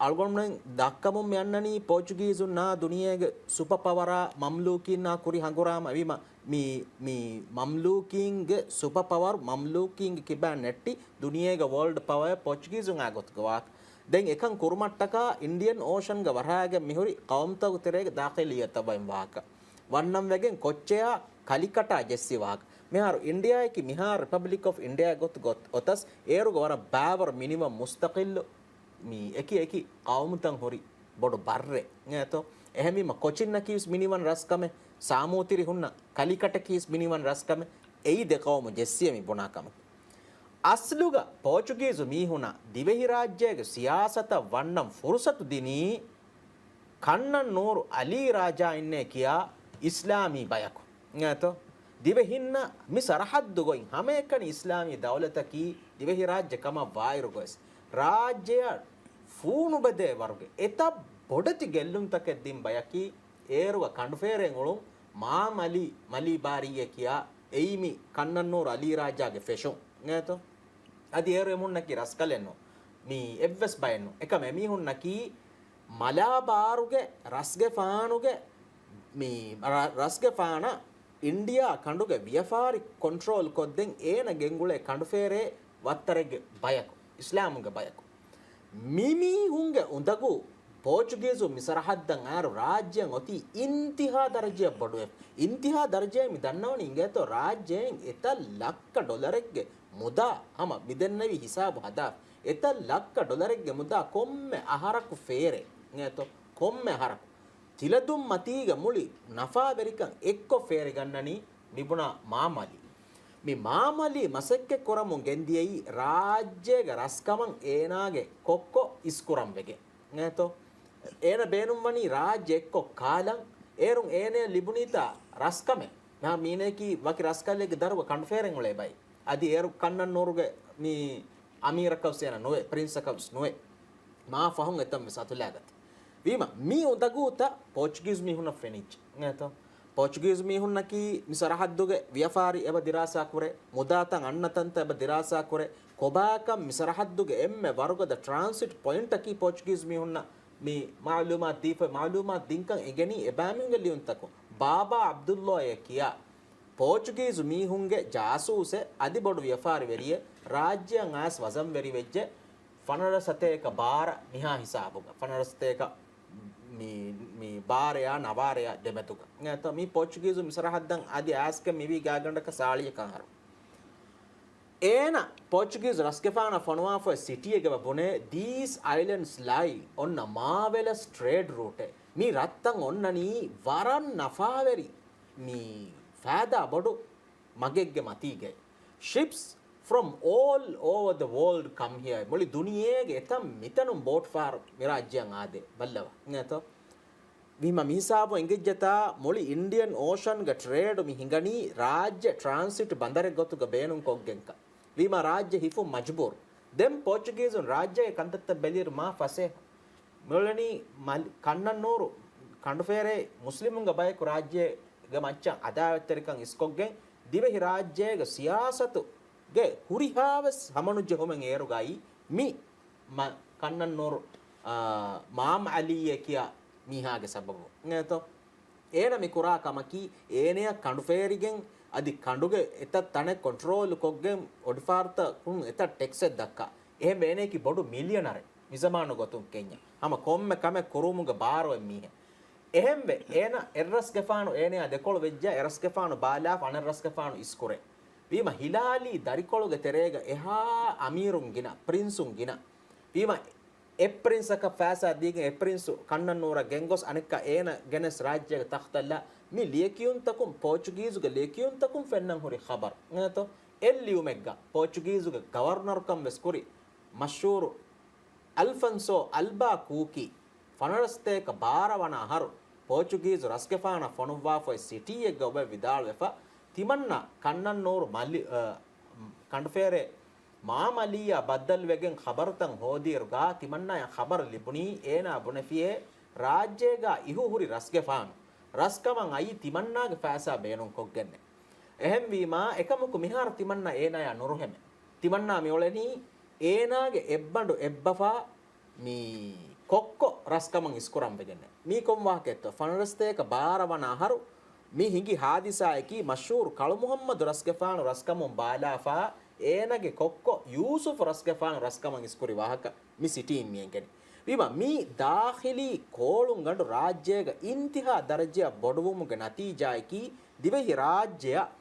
އަޅުގަނޑުމެން ދައްކަމުން މި އަންނަނީ ޕޯޗުގީޒުންނާ ދުނިޔޭގެ ސުޕަ ޕަވަރާ މަމްލޫކީންނާ ކުރި ހަނގުރާމަ ވީމަ މި، މި މަމްލޫކީންގެ ސުޕަ ޕަވަރު މަމްލޫކީންގެ ކިބައިން ނެއްޓި ދުނިޔޭގެ ވޯލްޑް ޕަވަރ ޕޯޗުގީޒުން އާ ގޮތުގެ ވާހަކަ. ދެން އެކަން ކުރުމަށްޓަކާ އިންޑިއަން އޯޝަންގެ ވަރާގެން މިހުރި ޤައުމުތަކުގެ ތެރޭގެ ދާޚިލިއްޔަތަށް ވަން ވާހަކަ. ވަންނަން ވެގެން ކޮއްޗެއާ ކަލިކަޓާ ޖެއްސި ވާހަކަ. މިހާރު އިންޑިއާއަކީ މިހާރު ރިޕަބްލިކް އޮފް އިންޑިއާ ގޮތު ގޮތް އޮތަސް އޭރުގަ ވަރަށް ބާވަރު މިނިވަން މުސްތަޤިއްލު މި އެކި އެކި ޤައުމުތައް ހުރި ބޮޑު ބައްރެއް އެތޯ. އެހެންވީމަ ކޮޗިންނަކީވެސް މިނިވަން ރަސްކަމެއް، ސާމޫތިރި ހުންނަ ކަލިކަޓަކީވެސް މިނިވަން ރަސްކަމެއް. އެއީ ދެ ޤައުމު ޖެއްސިޔަ މި ބުނާ ކަމެއް. އަސްލުގަ ޕޯޗުގީޒު މީހުނަށް ދިވެހިރާއްޖޭގެ ސިޔާސަތަށް ވަންނަން ފުރުސަތު ދިނީ ކަންނަން ނޫރު އަލީ ރާޖާ އިންނޭ ކިޔާ އިސްލާމީ ބަޔަކު. އެތޯ؟ ދިވެހިންނަށް މި ސަރަހައްދުގައި ހަމައެކަނި އިސްލާމީ ދައުލަތަކީ ދިވެހިރާއްޖެ ކަމަށް ވާއިރުގައި ރާއްޖެއަށް ފޫނުބެދޭ ވަރުގެ އެތައް ބޮޑެތި ގެއްލުންތަކެއް ދިން ބަޔަކީ އޭރުގަ ކަނޑުފޭރޭން އުޅުން މާ މަލީ، މަލީ ބާރީއޭ ކިޔާ އެއީ މި ކަންނަން ނޫރު އަލީ ރާޖާގެ ފެށުން. އެތޯ؟ އަދި އޭރު އެމީހުންނަކީ ރަސްކަލެއްނު. މި އެއްވެސް ބައެއްނު. އެކަމް އެމީހުންނަކީ މަލާބާރުގެ ރަސްގެފާނުގެ މި ރަ-، ރަސްގެފާނަށް އިންޑިއާ ކަނޑުގެ ވިޔަފާރި ކޮންޓްރޯލް ކޮށްދޭން އޭނަ ގެންގުޅޭ ކަނޑުފޭރޭ ވައްތަރެއްގެ ބަޔަކު، އިސްލާމުގެ ބަޔަކު. މި މީހުންގެ އުނދަގޫ ޕޯޗުގީޒު މި ސަރަހައްދަށް އައިރު ރާއްޖެއަށް އޮތީ އިންތިހާ ދަރަޖައަށް ބޮޑުވެފަ. އިންތިހާ ދަރަޖައަށް މި ދަންނަވަނީ އިނގޭތޯ ރާއްޖެއިން އެތައް ލައްކަ ޑޮލަރެއްގެ މުދާ، ހަމަ މިދެންނެވި ހިސާބު ހަދާފަ، އެތައް ލައްކަ ޑޮލަރެއްގެ މުދާ ކޮންމެ އަހަރަކު ފޭރެއް އިނގޭތޯ، ކޮންމެ އަހަރަކު ތިލަދުންމަތީގަ މުޅި ނަފާވެރިކަން އެއްކޮށް ފޭރިގަންނަނީ މިބުނާ މާމަލީ. މި މާމަލީ މަސައްކަތް ކުރަމުން ގެންދިޔައީ ރާއްޖޭގެ ރަސްކަމަށް އޭނާގެ ކޮއްކޮ އިސްކުރަން ވެގެން. އިނގޭތޯ؟ އޭނަ ބޭނުންވަނީ ރާއްޖެ އެއްކޮށް ކާލަން، އޭރުން އޭނަޔަށް ލިބުނީތާ ރަސްކަމެއް. މާ މީނައަކީ ވަކި ރަސްކަލެއްގެ ދަރުގަ ކަނޑުފޭރެން އުޅޭ ބައެއް. އަދި އޭރު ކަންނަން ނޫރުގެ މި އަމީރަކަށް ވެސް އޭނަ ނުވޭ، ޕްރިންސަކަށް ވެސް ނުވޭ. މާ ފަހުން އެތަން ވެސް އަތުލާގަތީ. ވީމަ، މި އުނދަގޫތައް ޕޯޗުގީޒު މީހުންނަށް ފެނިއްޖެ. އިނގޭތޯ؟ ޕޯޗުގީޒު މީހުންނަކީ މި ސަރަހައްދުގެ ވިޔަފާރި އެބަ ދިރާސާ ކުރޭ، މުދާތައް އަންނަ ތަންތައް އެބަ ދިރާސާ ކުރޭ، ކޮބާކަން މި ސަރަހައްދުގެ އެންމެ ވަރުގަދަ ޓްރާންސިޓް ޕޮއިންޓަކީ ޕޯޗުގީޒު މީހުންނަށް މި މައުލޫމާތު ދީފަ، މައުލޫމާތު ދިންކަން އެނގެނީ އެބައިމީހުންގެ ލިޔުންތަކުން. ބާބާ ޢަބްދުﷲއޭ ކިޔާ ޕޯޗުގީޒު މީހުންގެ ޖާސޫސެއް އަދި ބޮޑު ވިޔަފާރިވެރިއެއް ރާއްޖެއަށް އައިސް ވަޒަންވެރިވެއްޖެ ފަނަރަ ސަތޭކަ ބާރަ މިހާ ހިސާބުގަ. ފަނަރަ ސަތޭކަ މި، މި ބާރަޔާ ނަވާރަޔާ ދެމެދުގަ. އެތަ މި ޕޯޗުގީޒު މި ސަރަހައްދަށް އަދި އައިސްގެން މިވީ ގާތްގަނޑަކަށް ސާޅީސް އަހަރު. އޭނަ ޕޯޗުގީޒު ރަސްގެފާނަށް ފޮނުވާފައި ސިޓީއެއްގަ ބުނޭ، These islands lie on a marvelous trade route. މި ރަށްތައް އޮންނަނީ ވަރަށް ނަފާވެރި މި ފައިދާ ބޮޑު މަގެއްގެ މަތީގައި. Ships from all over the world come here. މުޅި ދުނިޔޭގެ އެތަން މިތަނުން ބޯޓް ފަހަރު މި ރާއްޖެއަށް އާދޭ. ބައްލަވާ. އިނގޭތޯ؟ ވީމަ މިހިސާބު އެނގިއްޖެތާ މުޅި އިންޑިއަން އޯޝަންގެ ޓްރޭޑު މި ހިނގަނީ ރާއްޖެ ޓްރާންސިޓް ބަނދަރެއް ގޮތުގަ ބޭނުން ކޮށްގެންކަ. ވީމަ ރާއްޖެ ހިފުން މަޖުބޫރު. ދެން ޕޯޗުގީޒުން ރާއްޖޭގެ ކަންތައްތައް ބެލިއިރު މާ ފަސޭހަ. މިއުޅެނީ މަލި-، ކަންނަން ނޫރު ކަނޑުފޭރޭ މުސްލިމުންގެ ބަޔަކު ރާއްޖޭގެ މައްޗަށް އަދާވަތްތެރިކަން އިސްކޮށްގެން ދިވެހި ރާއްޖޭގެ ސިޔާސަތުގެ ހުރިހާވެސް ހަމަނުޖެހުމެއް އޭރުގައި މި މަ-، ކަންނަން ނޫރު، އާ، މާމް އަލީއޭ ކިޔާ މީހާގެ ސަބަބުން. އިނގޭތޯ؟ އޭނަ މި ކުރާ ކަމަކީ އޭނަޔަށް ކަނޑުފޭރިގެން އަދި ކަނޑުގެ އެތައް ތަނެއް ކޮންޓްރޯލް ކޮށްގެން އޮޑިފާރުތަކުން އެތައް ޓެކްސެއް ދައްކާ. އެހެންވެ އޭނަޔަކީ ބޮޑު މިލިއަނަރެއް. މިޒަމާނު ގޮތުން ކެންޏަށް ހަމަ ކޮންމެ ކަމެއް ކުރުވުމުގެ ބާރު އޮތް މީހެއް. އެހެންވެ އޭނަ އެއްރަސްގެފާނު އޭނަޔާ ދެކޮޅު ވެއްޖެ، އެރަސްގެފާނު ބާލާފަ އަނެއްރަސްގެފާނު އިސްކުރޭ. ވީމަ ހިލާލީ ދަރިކޮޅުގެ ތެރޭގަ އެހާ އަމީރުން ގިނަ، ޕްރިންސުން ގިނަ. ވީމަ އެއްޕްރިންސަކަށް ފައިސާ ދީގެން އެއްޕްރިންސު ކަންނަން ނޫރަށް ގެންގޮސް އަނެއްކާ އޭނަ ގެނެސް ރާއްޖޭގެ ތަޚްތަށްލާ މި ލިޔެކިޔުންތަކުން ޕޯޗުގީޒުގެ ލިޔެކިޔުންތަކުން ފެންނަން ހުރި ޚަބަރު. އިނގޭތޯ؟ އެއް ލިޔުމެއްގަ ޕޯޗުގީޒުގެ ގަވަރނަރުކަން ވެސް ކުރި މަޝްހޫރު އަލްފަންސޯ އަލްބާ ކޫކީ ފަނަރަސަތޭކަ ބާރަ ވަނަ އަހަރު ޕޯޗުގީޒު ރަސްގެފާނަށް ފޮނުއްވާފައި ސިޓީއެއްގަ އޮބެ ވިދާޅުވެފަ، ތިމަންނަ ކަންނަން ނޫރު މަލި-، އަ، ކަނޑުފޭރޭ މާމަލީއާ ބައްދަލުވެގެން ޚަބަރުތައް ހޯދިއިރުގާ ތިމަންނާޔަށް ޚަބަރު ލިބުނީ އޭނާ ބުނެފިޔޭ ރާއްޖޭގާ އިހު ހުރި ރަސްގެފާނު ރަސްކަމަށް އައީ ތިމަންނާގެ ފައިސާ ބޭނުންކޮށްގެންނެ. އެހެންވީމާ އެކަމަކު މިހާރު ތިމަންނަ އޭނާޔާ ނުރުހެމެ. ތިމަންނާ މިއުޅެނީ އޭނާގެ އެއްބަނޑު އެއްބަފާ މި ކޮއްކޮ ރަސްކަމަށް އިސްކުރަން ވެގެންނެ. މީ ކޮން ވާހަކައެއްތޯ؟ ފަނަރަސަތޭކަ ބާރަ ވަނަ އަހަރު މި ހިނގި ހާދިސާއަކީ މަޝްހޫރު ކަޅު މުހައްމަދު ރަސްގެފާނު ރަސްކަމުން ބާލާފާ އޭނަގެ ކޮއްކޮ ޔޫސުފު ރަސްގެފާނު ރަސްކަމަށް އިސްކުރި ވާހަކަ މި ސިޓީން މި އެނގެނީ. ވީމަ މީ ދާޚިލީ ކޯޅުންގަނޑު ރާއްޖޭގަ އިންތިހާ ދަރަޖައަށް ބޮޑުވުމުގެ ނަތީޖާއަކީ ދިވެހި ރާއްޖެއަށް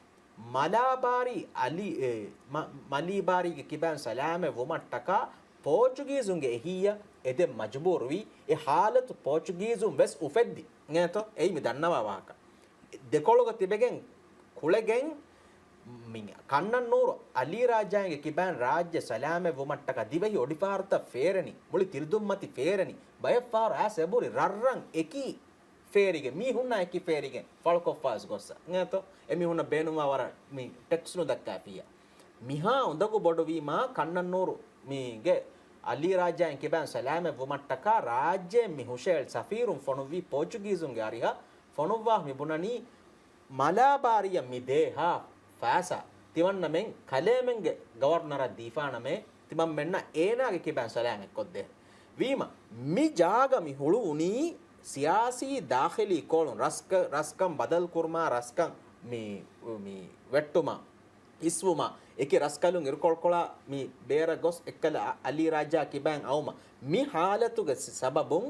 މަލާބާރީ އަލީ، އެ، މަ-، މަލީބާރީގެ ކިބައިން ސަލާމަތް ވުމަށްޓަކާ ޕޯޗުގީޒުންގެ އެހީއަށް އެދެން މަޖުބޫރުވީ، އެ ހާލަތު ޕޯޗުގީޒުން ވެސް އުފެއްދި. އިނގޭތޯ؟ އެއީ މި ދަންނަވާ ވާހަކަ. ދެކޮޅުގަ ތިބެގެން ކުޅެގެން މި ކަންނަން ނޫރު އަލީ ރާޖާގެ ކިބައިން ރާއްޖެ ސަލާމަތް ވުމަށްޓަކާ ދިވެހި އޮޑިފަހަރުތައް ފޭރެނީ، މުޅި ތިރިދުންމަތި ފޭރެނީ، ބައެއް ފަހަރު އައިސް އެބުރި ރަށްރަށް އެކީ ފޭރިގެން، މީހުންނާ އެކި ފޭރިގެން ފަޅުކޮށްފާސް ގޮއްސަ. އިނގޭތޯ؟ އެމީހުންނަށް ބޭނުންވާ ވަރަށް މި ޓެކްސް ނުދައްކާފިއްޔާ. މިހާ އުނދަގޫ ބޮޑުވީމާ، ކަންނަން ނޫރު މީގެ އަލީ ރާޖާއިން ކިބައިން ސަލާމަތް ވުމަށްޓަކާ ރާއްޖޭން މި ހުށައެޅި ސަފީރުން ފޮނުއްވީ ޕޯޗުގީޒުންގެ އަރިހަށް ފޮނުއްވާ މި ބުނަނީ، މަލާބާރީއަށް މި ދޭހާ ފައިސާ ތިމަންނަމެން ކަލޭމެންގެ ގަވަރުނަރަށް ދީފާނަމޭ، ތިމަންމެންނަށް އޭނާގެ ކިބައިން ސަލާމަތްކޮށްދޭ. ވީމަ، މި ޖާގަ މި ހުޅުވުނީ ސިޔާސީ ދާޚިލީ ކޯޅުން ރަސްކަ-، ރަސްކަން ބަދަލުކުރުމާ، ރަސްކަން މި، މި ވެއްޓުމާ، އިސްވުމާ، އެކި ރަސްކަލުން އިރުކޮޅުކޮޅާ މި ބޭރަށް ގޮސް އެއްކަލަ އަ-، އަލީ ރާއްޖާ ކިބައިން އައުމަށް. މި ހާލަތުގެ ސަ-، ސަބަބުން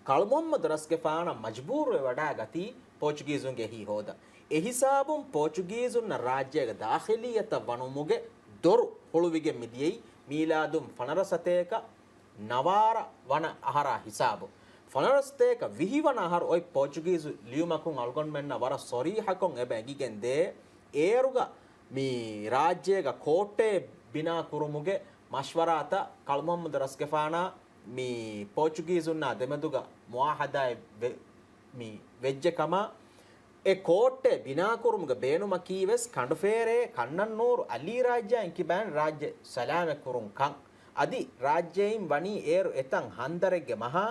ކަޅު މުޙައްމަދު ރަސްގެފާނަށް މަޖުބޫރުވެ ވަޑާގަތީ ޕޯޗުގީޒުންގެ އެހީ ހޯދަން. އެހިސާބުން ޕޯޗުގީޒުންނަށް ރާއްޖޭގެ ދާޚިލިއްޔަތަށް ވަނުމުގެ ދޮރު ހުޅުވިގެން މިދިޔައީ މީލާދުން ފަނަރަ ސަތޭކަ ނަވާރަ ވަނަ އަހަރާ ހިސާބު. ފަނަރަ ސަތޭކަ ވިހި ވަނަ އަހަރު އޮތް ޕޯޗުގީޒު ލިޔުމަކުން އަޅުގަނޑުމެންނަށް ވަރަށް ސޮރީޙަކޮށް އެބަ އެނގިގެން ދޭ. އޭރުގަ މި ރާއްޖޭގަ ކޯޓެއް ބިނާ ކުރުމުގެ މަޝްވަރާތައް ކަޅު މުޙައްމަދު ރަސްގެފާނާ މި ޕޯޗުގީޒުންނާ ދެމެދުގަ މުޢާހަދާއެއް ވެ-، މި ވެއްޖެ ކަމަށް، އެ ކޯޓެއް ބިނާކުރުމުގެ ބޭނުމަކީ ވެސް ކަނޑުފޭރޭ ކަންނަންނޫރު އަލީ ރާއްޖާއިން ކިބައިން ރާއްޖެ ސަލާމަތް ކުރުން ކަން. އަދި ރާއްޖެއިން ވަނީ އޭރު އެތައް ހަނދަރެއްގެ މަހާ،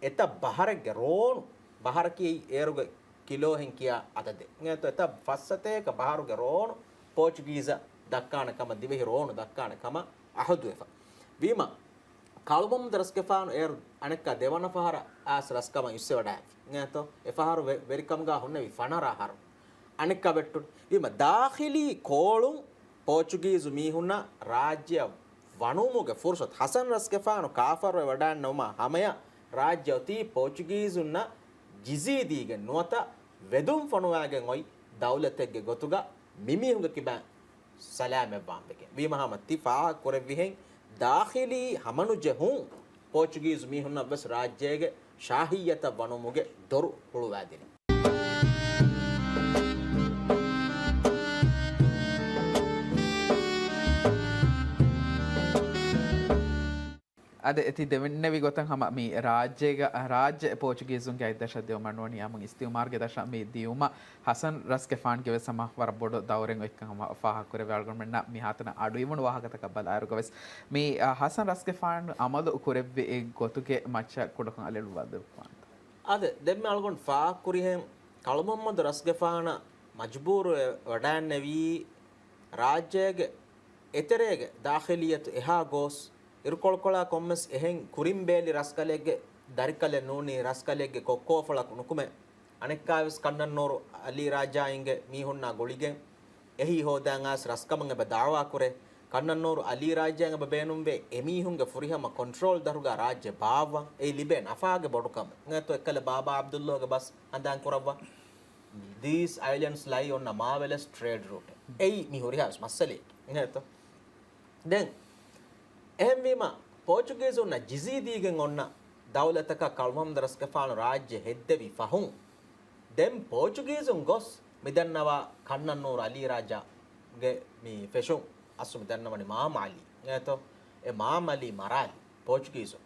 އެތައް ބަހަރެއްގެ ރޯނު، ބަހަރަކީ އޭރުގެ ކިލޯހެން ކިޔާ އަދަދެއް. އެތައް ފަސް ސަތޭކަ ބަހަރުގެ ރޯނު ޕޯޗުގީޒަށް ދައްކާނެ ކަމަށް، ދިވެހި ރޯނު ދައްކާނެ ކަމަށް އަހުދުވެފަ. ވީމަ، ކަޅު މުޙައްމަދު ރަސްގެފާނު އޭރު އަނެއްކާ ދެވަނަ ފަހަރަށް އައިސް ރަސްކަމަށް އިސްވެވަޑައިފި. އިނގޭތޯ؟ އެ ފަހަރު ވެ-، ވެރިކަމުގަ ހުންނެވި ފަނަރަ އަހަރު. އަނެއްކާ ވެއްޓުން. ވީމަ، ދާޚިލީ ކޯޅުން ޕޯޗުގީޒު މީހުންނަށް ރާއްޖެއަށް ވަނުމުގެ ފުރުސަތު. ޙަސަން ރަސްގެފާނު ކާފަރުވެ ވަޑައިންނެވުމާ ހަމަޔަށް ރާއްޖެ އޮތީ ޕޯޗުގީޒުންނަށް ޖިޒީ ދީގެން ނުވަތަ ވެދުން ފޮނުވާގެން އޮތް ދައުލަތެއްގެ ގޮތުގަ މިމީހުންގެ ކިބައިން ސަލާމަތްވާން ވެގެން. ވީމަ ހަމަ ތި ފާހަގަ ކުރެއްވިހެން، ދާޚިލީ ހަމަނުޖެހުން ޕޯޗުގީޒު މީހުންނަށް ވެސް ރާއްޖޭގެ ޝާހިއްޔަތަށް ވަނުމުގެ ދޮރު ހުޅުވާދިނީ. އަދި އެތި ދެވެންނެވި ގޮތަށް ހަމަ މި ރާއްޖޭގަ، ރާއްޖެ ޕޯޗުގީޒުންގެ އަތްދަށަށް ދިޔުމަށް ނޫނީ އަމުން އިސްތިއުމާރުގެ ދަށަށް މި ދިޔުމަށް ހަސަން ރަސްގެފާންގެ ވެސް ހަމަ ވަރަށް ބޮޑު ދައުރެއް އޮތްކަން ހަމަ ފާހަގަ ކުރެވޭ. އަޅުގަނޑުމެންނަށް މިހާތަނަށް އަޑުއިވުނު ވާހަކަތަކަށް ބަލާއިރުގަ ވެސް މި، އަ، ހަސަން ރަސްގެފާނު އަމަލު ކުރެއްވި އެއް ގޮތުގެ މައްޗަށް ކުޑަކޮށް އަލިއަޅުވާ ދެއްވާންތަ؟ އާދެ، ދެންމެ އަޅުގަނޑު ފާހަގަ ކުރިހެން ކަޅު މުޙައްމަދު ރަސްގެފާނަށް މަޖުބޫރުވެ ވަޑައިންނެވީ ރާއްޖޭގެ އެތެރޭގެ ދާޚިލިއްޔަތު އެހާ ގޯސް، އިރުކޮޅުކޮޅާ ކޮންމެސް އެހެން ކުރިން ބޭލި ރަސްކަލެއްގެ ދަރިކަލެއް ނޫނީ ރަސްކަލެއްގެ ކޮއްކޯފުޅަކު ނުކުމެ، އަނެއްކާވެސް ކަންނަންނޫރު އަލީ ރާއްޖާއިންގެ މީހުންނާ ގުޅިގެން އެހީ ހޯދާން އައިސް ރަސްކަމަށް އެބަ ދަޢުވާ ކުރޭ. ކަންނަންނޫރު އަލީ ރާއްޖާއިން އެބަ ބޭނުންވޭ އެމީހުންގެ ފުރިހަމަ ކޮންޓްރޯލް ދަށުގަ ރާއްޖެ ބާއްވަން. އެއީ ލިބޭ ނަފާގެ ބޮޑުކަމެއް. އެތޯ އެއްކަލަ ބާބާ ޢަބްދުﷲގެ ބަސް ހަނދާން ކުރައްވާ. These islands lie on a marvelous trade route. އެއީ މި ހުރިހާ މައްސަލައެއް. އެތޯ. ދެން އެހެންވީމަ، ޕޯޗުގީޒުންނަށް ޖިޒީ ދީގެން އޮންނަ ދައުލަތަކަށް ކަޅު މުޙައްމަދު ރަސްގެފާނު ރާއްޖެ ހެއްދެވި ފަހުން، ދެން ޕޯޗުގީޒުން ގޮސް މިދަންނަވާ ކަންނަންނޫރު އަލީ ރާއްޖާގެ މި ފެށުން އަސްލު މިދަންނަވަނީ މާމަ އަލީ. އެތޯ؟ އެ މާމަ އަލީ މަރާލި ޕޯޗުގީޒުން.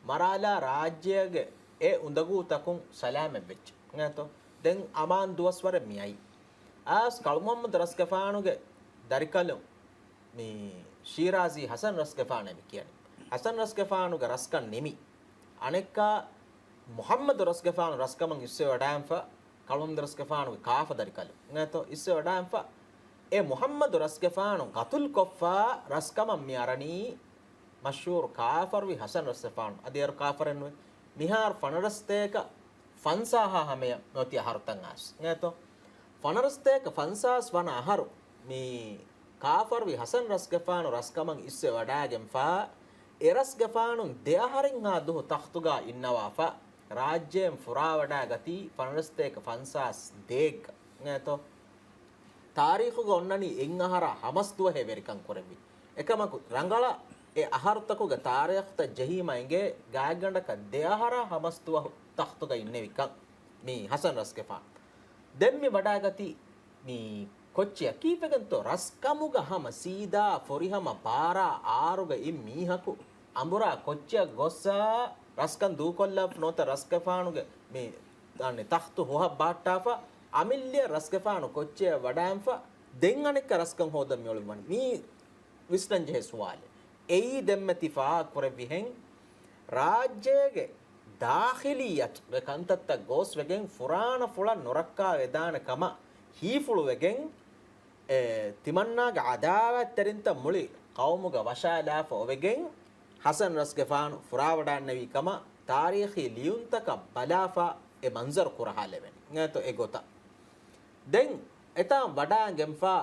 މަރާލާ ރާއްޖޭގެ އެ އުނދަގޫތަކުން ސަލާމަތްވެއްޖެ. އެތޯ؟ ދެން އަމާން ދުވަސްވަރެއް މިއައީ. އައިސް ކަޅު މުޙައްމަދު ރަސްގެފާނުގެ ދަރިކަލުން މި ޝީރާޒީ ހަސަން ރަސްގެފާނޭ މި ކިޔަނީ. ހަސަން ރަސްގެފާނުގެ ރަސްކަން ނިމި. އަނެއްކާ މުޙައްމަދު ރަސްގެފާނު ރަސްކަމަށް އިސްވެވަޑައިންފަ، ކަޅު މުޙައްމަދު ރަސްގެފާނުގެ ކާފަ ދަރިކަލުން. އެތޯ އިސްވެވަޑައިންފަ، އެ މުޙައްމަދު ރަސްގެފާނު ގަތުލުކޮށްފަ ރަސްކަމަށް މި އަރަނީ މަޝްހޫރު ކާފަރުވި ހަސަން ރަސްގެފާނު. އަދި އޭރު ކާފަރެއްނުވެ. މިހާރު ފަނަރަ ސަތޭކަ ފަންސާހާ ހަމަޔަށް މިއޮތީ އަހަރުތައް އައިސް. އެތޯ؟ ފަނަރަ ސަތޭކަ ފަންސާސް ވަނަ އަހަރު މި ކާފަރުވި ހަސަން ރަސްގެފާނު ރަސްކަމަށް އިސްވެ ވަޑައިގެންފާ، އެ ރަސްގެފާނުން ދެ އަހަރެއްހާ ދުހު ތަޚްތުގަ އިންނަވާފަ، ރާއްޖޭން ފުރާވަޑައިގަތީ ފަނަރަ ސަތޭކަ ފަންސާސް ދޭއްގަ. އެތޯ؟ ތާރީޚުގަ އޮންނަނީ އެއް އަހަރާ ހަމަސް ދުވަހެއް ވެރިކަން ކުރެއްވި. އެކަމަކު، ރަނގަޅަށް އެ އަހަރުތަކުގެ ތާރީޚުތައް ޖެހީމަ އިނގޭ، ގާތްގަނޑަކަށް ދެ އަހަރާ ހަމަސް ދުވަހު ތަޚްތުގަ އިންނެވިކަން މި ހަސަން ރަސްގެފާނު. ދެން މި ވަޑައިގަތީ މި ކޮއްޗެއް ކީއްވެގެންތޯ؟ ރަސްކަމުގަ ހަމަ ސީދާ ފުރިހަމަ ބާރާ އާރުގަ އިން މީހަކު އަނބުރާ ކޮއްޗެއް ގޮއްސާ ރަސްކަން ދޫކޮށްލާފަ ނުވަތަ ރަސްގެފާނުގެ މި ދާނެ ތަޚްތު ހުހަށް ބަހައްޓާފަ، އަމިއްލައަށް ރަސްގެފާނު ކޮއްޗެއް ވަޑައިންފަ، ދެން އަނެއްކާ ރަސްކަން ހޯދަން މިއުޅެނީ. މީ ވިސްނަންޖެހޭ ސުވާލެއް. އެއީ ދެންމެ ތި ފާހަގަ ކުރެއްވިހެން، ރާއްޖޭގެ ދާޚިލިއްޔަތުގެ ކަންތައްތައް ގޯސްވެގެން ފުރާނަފުޅަށް ނުރައްކާވެދާނެ ކަމަށް ހީފުޅުވެގެން، އެ، ތިމަންނާގެ ޢަދާވާތްތެރިންތައް މުޅި ޤައުމުގަ ވަށާލާފަ އޮވެގެން، ހަސަން ރަސްގެފާނު ފުރާވަޑައިންނެވީ ކަމަށް ތާރީޚީ ލިޔުންތަކަށް ބަލާފަ އެ މަންޒަރު ކުރަހާލެވެނީ. އެތޯ އެ ގޮތަށް. ދެން އެތާން ވަޑައިގެންފާ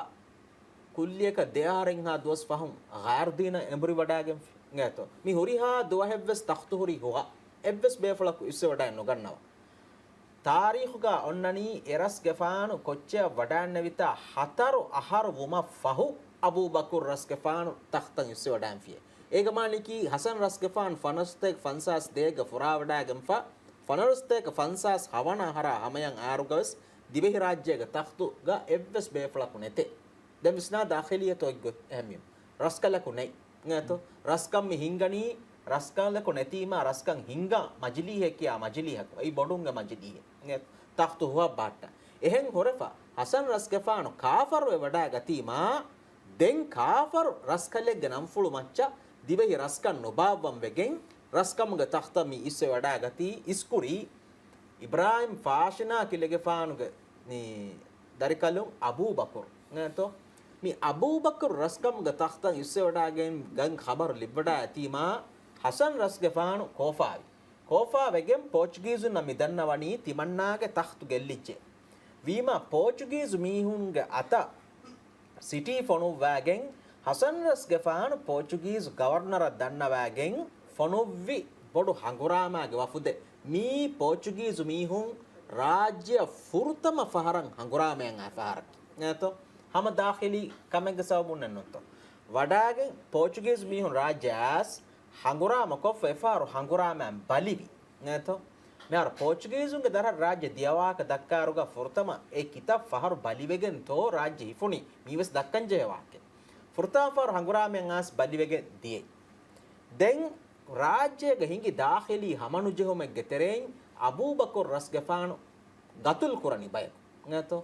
ކުއްލިއަކަށް ދެ އަހަރެއްހާ ދުވަސް ފަހުން ޣާރުދީނަށް އެނބުރި ވަޑައިގެންފި. އެތޯ މި ހުރިހާ ދުވަހެއްވެސް ތަޚްތު ހުރީ ހުހަށް. އެއްވެސް ބޭފުޅަކު އިސްވެވަޑައެއް ނުގަންނަވާ. ތާރީޚުގަ އޮންނަނީ އެރަސްގެފާނު ކޮއްޗެއަށް ވަޑައިންނެވިތާ ހަތަރު އަހަރު ވުމަށްފަހު އަބޫބަކުރު ރަސްގެފާނު ތަޚްތަށް އިސްވެވަޑައިންފިޔޭ. އޭގެ މާނައަކީ ޙަސަން ރަސްގެފާނު ފަނަރަސަތޭކަ ފަންސާސް ދޭގަ ފުރާވަޑައިގެންފަ، ފަނަރަސަތޭކަ ފަންސާސް ހަވަނަ އަހަރާ ހަމަޔަށް އާރުގަވެސް ދިވެހިރާއްޖޭގެ ތަޚްތުގަ އެއްވެސް ބޭފުޅަކު ނެތޭ. ދެން ވިސްނާ ދާޚިލިއްޔަތު އޮތްގޮތް އެހެންވީމަ. ރަސްކަލަކު ނެތް. އިނގޭތޯ؟ ރަސްކަން މި ހިންގަނީ، ރަސްކަލަކު ނެތީމާ ރަސްކަން ހިންގާ މަޖިލީހެއް ކިޔާ މަޖިލީހަކު. އެއީ ބޮޑުންގެ މަޖިލީހެއް. އިނގޭތޯ؟ ތަޚްތު ހުހަށް ބަހައްޓާ. އެހެން ހުރެފަ ޙަސަން ރަސްގެފާނު ކާފަރުވެ ވަޑައިގަތީމާ، ދެން ކާފަރު ރަސްކަލެއްގެ ނަންފުޅު މައްޗަށް ދިވެހި ރަސްކަން ނުބާއްވަން ވެގެން ރަސްކަމުގެ ތަޚްތަށް މި އިސްވެ ވަޑައިގަތީ އިސްކުރީ އިބްރާހިމް ފާޝިނާ ކިލެގެފާނުގެ މި ދަރިކަލުން އަބޫބަކުރު. އިނގޭތޯ؟ މި އަބޫބަކުރު ރަސްކަމުގެ ތަޚްތަށް އިސްވެވަޑައިގެން ގަން ޚަބަރު ލިބިވަޑައި އެތީމާ، ޙަސަން ރަސްގެފާނު ކޯފާވި. ކޯފާ ވެގެން ޕޯޗުގީޒުންނަށް މި ދަންނަވަނީ ތިމަންނާގެ ތަޚްތު ގެއްލިއްޖެ. ވީމާ، ޕޯޗުގީޒު މީހުންގެ އަތަށް ސިޓީ ފޮނުއްވާގެން ޙަސަން ރަސްގެފާނު ޕޯޗުގީޒު ގަވަރުނަރަށް ދަންނަވާގެން ފޮނުއްވި ބޮޑު ހަނގުރާމާގެ ވަފުދެއް. މީ ޕޯޗުގީޒު މީހުން ރާއްޖެއަށް ފުރަތަމަ ފަހަރަށް ހަނގުރާމަޔަށް އައި ފަހަރަކީ. އިނގޭތޯ؟ ހަމަ ދާޚިލީ ކަމެއްގެ ސަބަބުންނެއްނުތޯ. ވަޑާގެން ޕޯޗުގީޒު މީހުން ރާއްޖެ އައިސް ހަނގުރާމަކޮށްފަ އެފަހަރު ހަނގުރާމައިން ބަލިވި. އިނގޭތޯ؟ މިހާރު ޕޯޗުގީޒުންގެ ދަށަށް ރާއްޖެ ދިޔަ ވާހަކަ ދައްކާއިރުގަ ފުރަތަމަ އެ ކިތައް ފަހަރު ބަލިވެގެންތޯ ރާއްޖެ ހިފުނީ. މީވެސް ދައްކަންޖެހޭ ވާހަކައެއް. ފުރަތަމަ ފަހަރު ހަނގުރާމައިން އައިސް ބަލިވެގެން ދިޔައީ. ދެން ރާއްޖޭގަ ހިނގި ދާޚިލީ ހަމަނުޖެހުމެއްގެ ތެރެއިން އަބޫބަކުރު ރަސްގެފާނު ގަތުލު ކުރަނީ ބަޔަކު. އިނގޭތޯ؟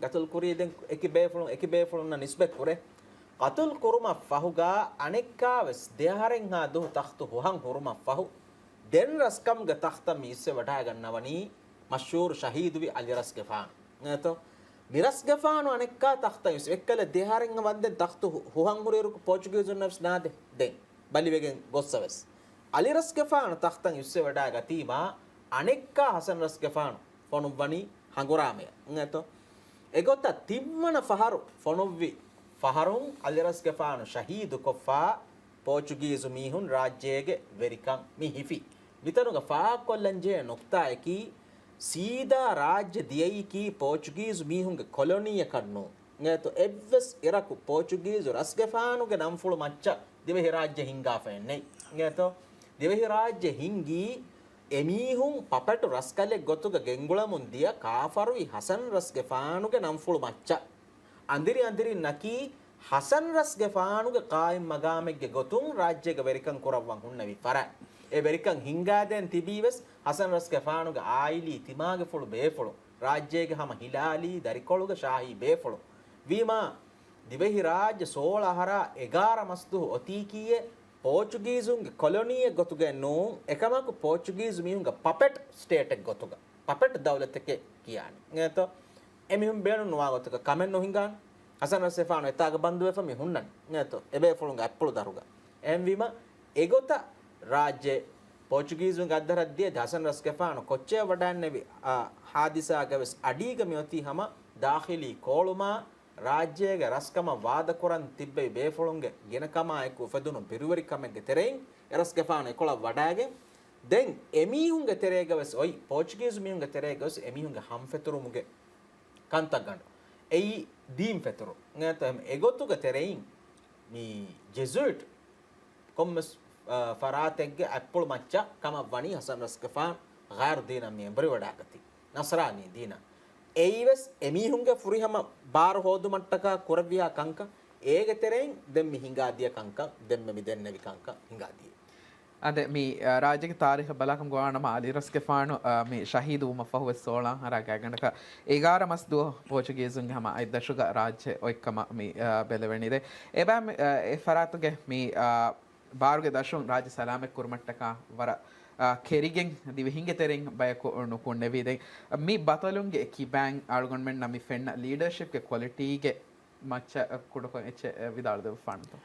ގަތުލު ކުރީ ދެން އެކި ބޭފުޅުން، އެކި ބޭފުޅުންނަށް ނިސްބަތް ކުރޭ. ގަތުލު ކުރުމަށް ފަހުގަ އަނެއްކާވެސް ދެއަހަރެއްހާ ދުހު ތަޚްތު ހުހަން ހުރުމަށް ފަހު، ދެން ރަސްކަމުގެ ތަޚްތަށް މި އިސްވެ ވަޑައިގަންނަވަނީ މަޝްހޫރު ޝަހީދުވި އަލި ރަސްގެފާނު. އިނގޭތޯ؟ މި ރަސްގެފާނު އަނެއްކާ ތަޚްތަށް އިސް، އެއްކަލަ ދެއަހަރެއްހާ ވަންދެން ތަޚްތު ހު-، ހުހަން ހުރިއިރު ޕޯޗުގީޒުންނަށް ވެސް ނާދޭ. ދެން ބަލިވެގެން ގޮއްސަވެސް، އަލި ރަސްގެފާނު ތަޚްތަށް އިސްވެ ވަޑައިގަތީމާ، އަނެއްކާ ޙަސަން ރަސްގެފާނު ފޮނުއްވަނީ ހަނގުރާމަޔަށް. އިނގޭތޯ؟ އެގޮތަށް ތިންވަނަ ފަހަރު ފޮނުއްވި ފަހަރުން އަލި ރަސްގެފާނު ޝަހީދުކޮށްފަ، ޕޯޗުގީޒު މީހުން ރާއްޖޭގެ ވެރިކަން މި ހިފި. މިތަނުގަ ފާހަގަކޮށްލަންޖެހޭ ނުކްތާއަކީ، ސީދާ ރާއްޖެ ދިޔައީކީ ޕޯޗުގީޒު މީހުންގެ ކޮލޮނީއަކަށް ނޫން. އިނގޭތޯ؟ އެއްވެސް އިރަކު ޕޯޗުގީޒު ރަސްގެފާނުގެ ނަންފުޅު މައްޗަށް ދިވެހިރާއްޖެ ހިންގާފައެއް ނެތް. އިނގޭތޯ؟ ދިވެހިރާއްޖެ ހިންގީ އެމީހުން ޕަޕެޓު ރަސްކަލެއް ގޮތުގަ ގެންގުޅަމުން ދިޔަ ކާފަރުވި ޙަސަން ރަސްގެފާނުގެ ނަންފުޅު މައްޗަށް. އަނދިރި އަނދިރިންނަކީ ޙަސަން ރަސްގެފާނުގެ ޤާއިމް މަގާމެއްގެ ގޮތުން ރާއްޖޭގަ ވެރިކަން ކުރައްވަން ހުންނެވި ފަރާތް. އެ ވެރިކަން ހިންގާދޭން ތިބީވެސް ޙަސަން ރަސްގެފާނުގެ އާއިލީ ތިމާގެފުޅު ބޭފުޅު، ރާއްޖޭގެ ހަމަ ހިލާލީ ދަރިކޮޅުގެ ޝާހީ ބޭފުޅު. ވީމާ، ދިވެހިރާއްޖެ ސޯޅަ އަހަރާ އެގާރަ މަސްދުހު އޮތީކީއެއް ޕޯޗުގީޒުންގެ ކޮލޮނީއެއް ގޮތުގައެއް ނޫން، އެކަމަކު ޕޯޗުގީޒު މީހުންގެ ޕަޕެޓް ސްޓޭޓެއް ގޮތުގަ، ޕަޕެޓް ދައުލަތެކޭ ކިޔާނީ. އިނގޭތޯ؟ އެމީހުން ބޭނުން ނުވާ ގޮތަކަށް ކަމެއް ނުހިނގާނެ. ޙަސަން ރަސްގެފާނު އެތާގަ ބަންދުވެފަ މި ހުންނަނީ. އިނގޭތޯ؟ އެބޭފުޅުންގެ އަތްޕުޅު ދަށުގަ. އެހެންވީމަ، އެގޮތަށް ރާއްޖެ ޕޯޗުގީޒުންގެ އަތްދަށަށް ދިޔަ ޙަސަން ރަސްގެފާނު ކޮއްޗެއް ވަޑައިންނެވި، އާ، ޙާދިސާގަވެސް އަޑީގަ މިއޮތީ ހަމަ ދާޚިލީ ކޯޅުމާ، ރާއްޖޭގެ ރަސްކަމަށް ވާދަކުރަން ތިއްބެވި ބޭފުޅުންގެ ގިނަކަމާއެކު އުފެދުނު ބިރުވެރިކަމެއްގެ ތެރެއިން އެރަސްގެފާނު އެކޮޅަށް ވަޑައިގެން، ދެން އެމީހުންގެ ތެރޭގަވެސް އޮތް، ޕޯޗުގީޒު މީހުންގެ ތެރޭގަވެސް އެމީހުންގެ ހަމަފެތުރުމުގެ ކަންތައްގަނޑު. އެއީ ދީން ފެތުރު. އެގޮތުގެ ތެރެއިން މި ޖެޒުއިޓް ކޮންމެސް، އާ، ފަރާތެއްގެ އަތްޕުޅު މައްޗަށް ކަމަށް ވަނީ ޙަސަން ރަސްގެފާނު ޣައިރު ދީނަށް މި އެނބުރިވަޑައިގަތީ. ނަޞްރާނީ ދީނަށް. އެއީވެސް އެމީހުންގެ ފުރިހަމަ ބާރު ހޯދުމަށްޓަކާ ކުރެއްވިހާ ކަންކަން. އޭގެ ތެރެއިން ދެން މި ހިނގާދިޔަ ކަންކަން، ދެންމެ މި ދެންނެވި ކަންކަން ހިނގާދިޔަ. އާދެ، މި، އާ، ރާއްޖޭގެ ތާރީޚަށް ބަލާކަމަށް ގޮވާނަމަ، އަލީ ރަސްގެފާނު، އާ، މި ޝަހީދު ވުމަށް ފަހުވެސް ސޯޅަ އަހަރާ ގާތްގަނޑަކަށް އެގާރަ މަސް ދުވަހު ޕޯޗުގީޒުންގެ ހަމަ އަތްދަށުގަ ރާއްޖެ އޮތްކަމަށް މި، އާ، ބެލެވެނީ. ދެ، އެބައި މި، އާ، އެ ފަރާތުގެ މި، އާ، ބާރުގެ ދަށުން ރާއްޖެ ސަލާމަތް ކުރުމަށްޓަކާ ވަރަށް، އާ، ކެރިގެން ދިވެހިންގެ ތެރެއިން ބަޔަކު ނުކުންނެވި. ދެން މި ބަތަލުންގެ ކިބައިން އަޅުގަނޑުމެންނަށް މި ފެންނަ ލީޑަރޝިޕްގެ ކޮލިޓީގެ މައްޗަށް ކުޑަކޮށް އެއްޗެއް ވިދާޅުދެއްވާނެތޯ؟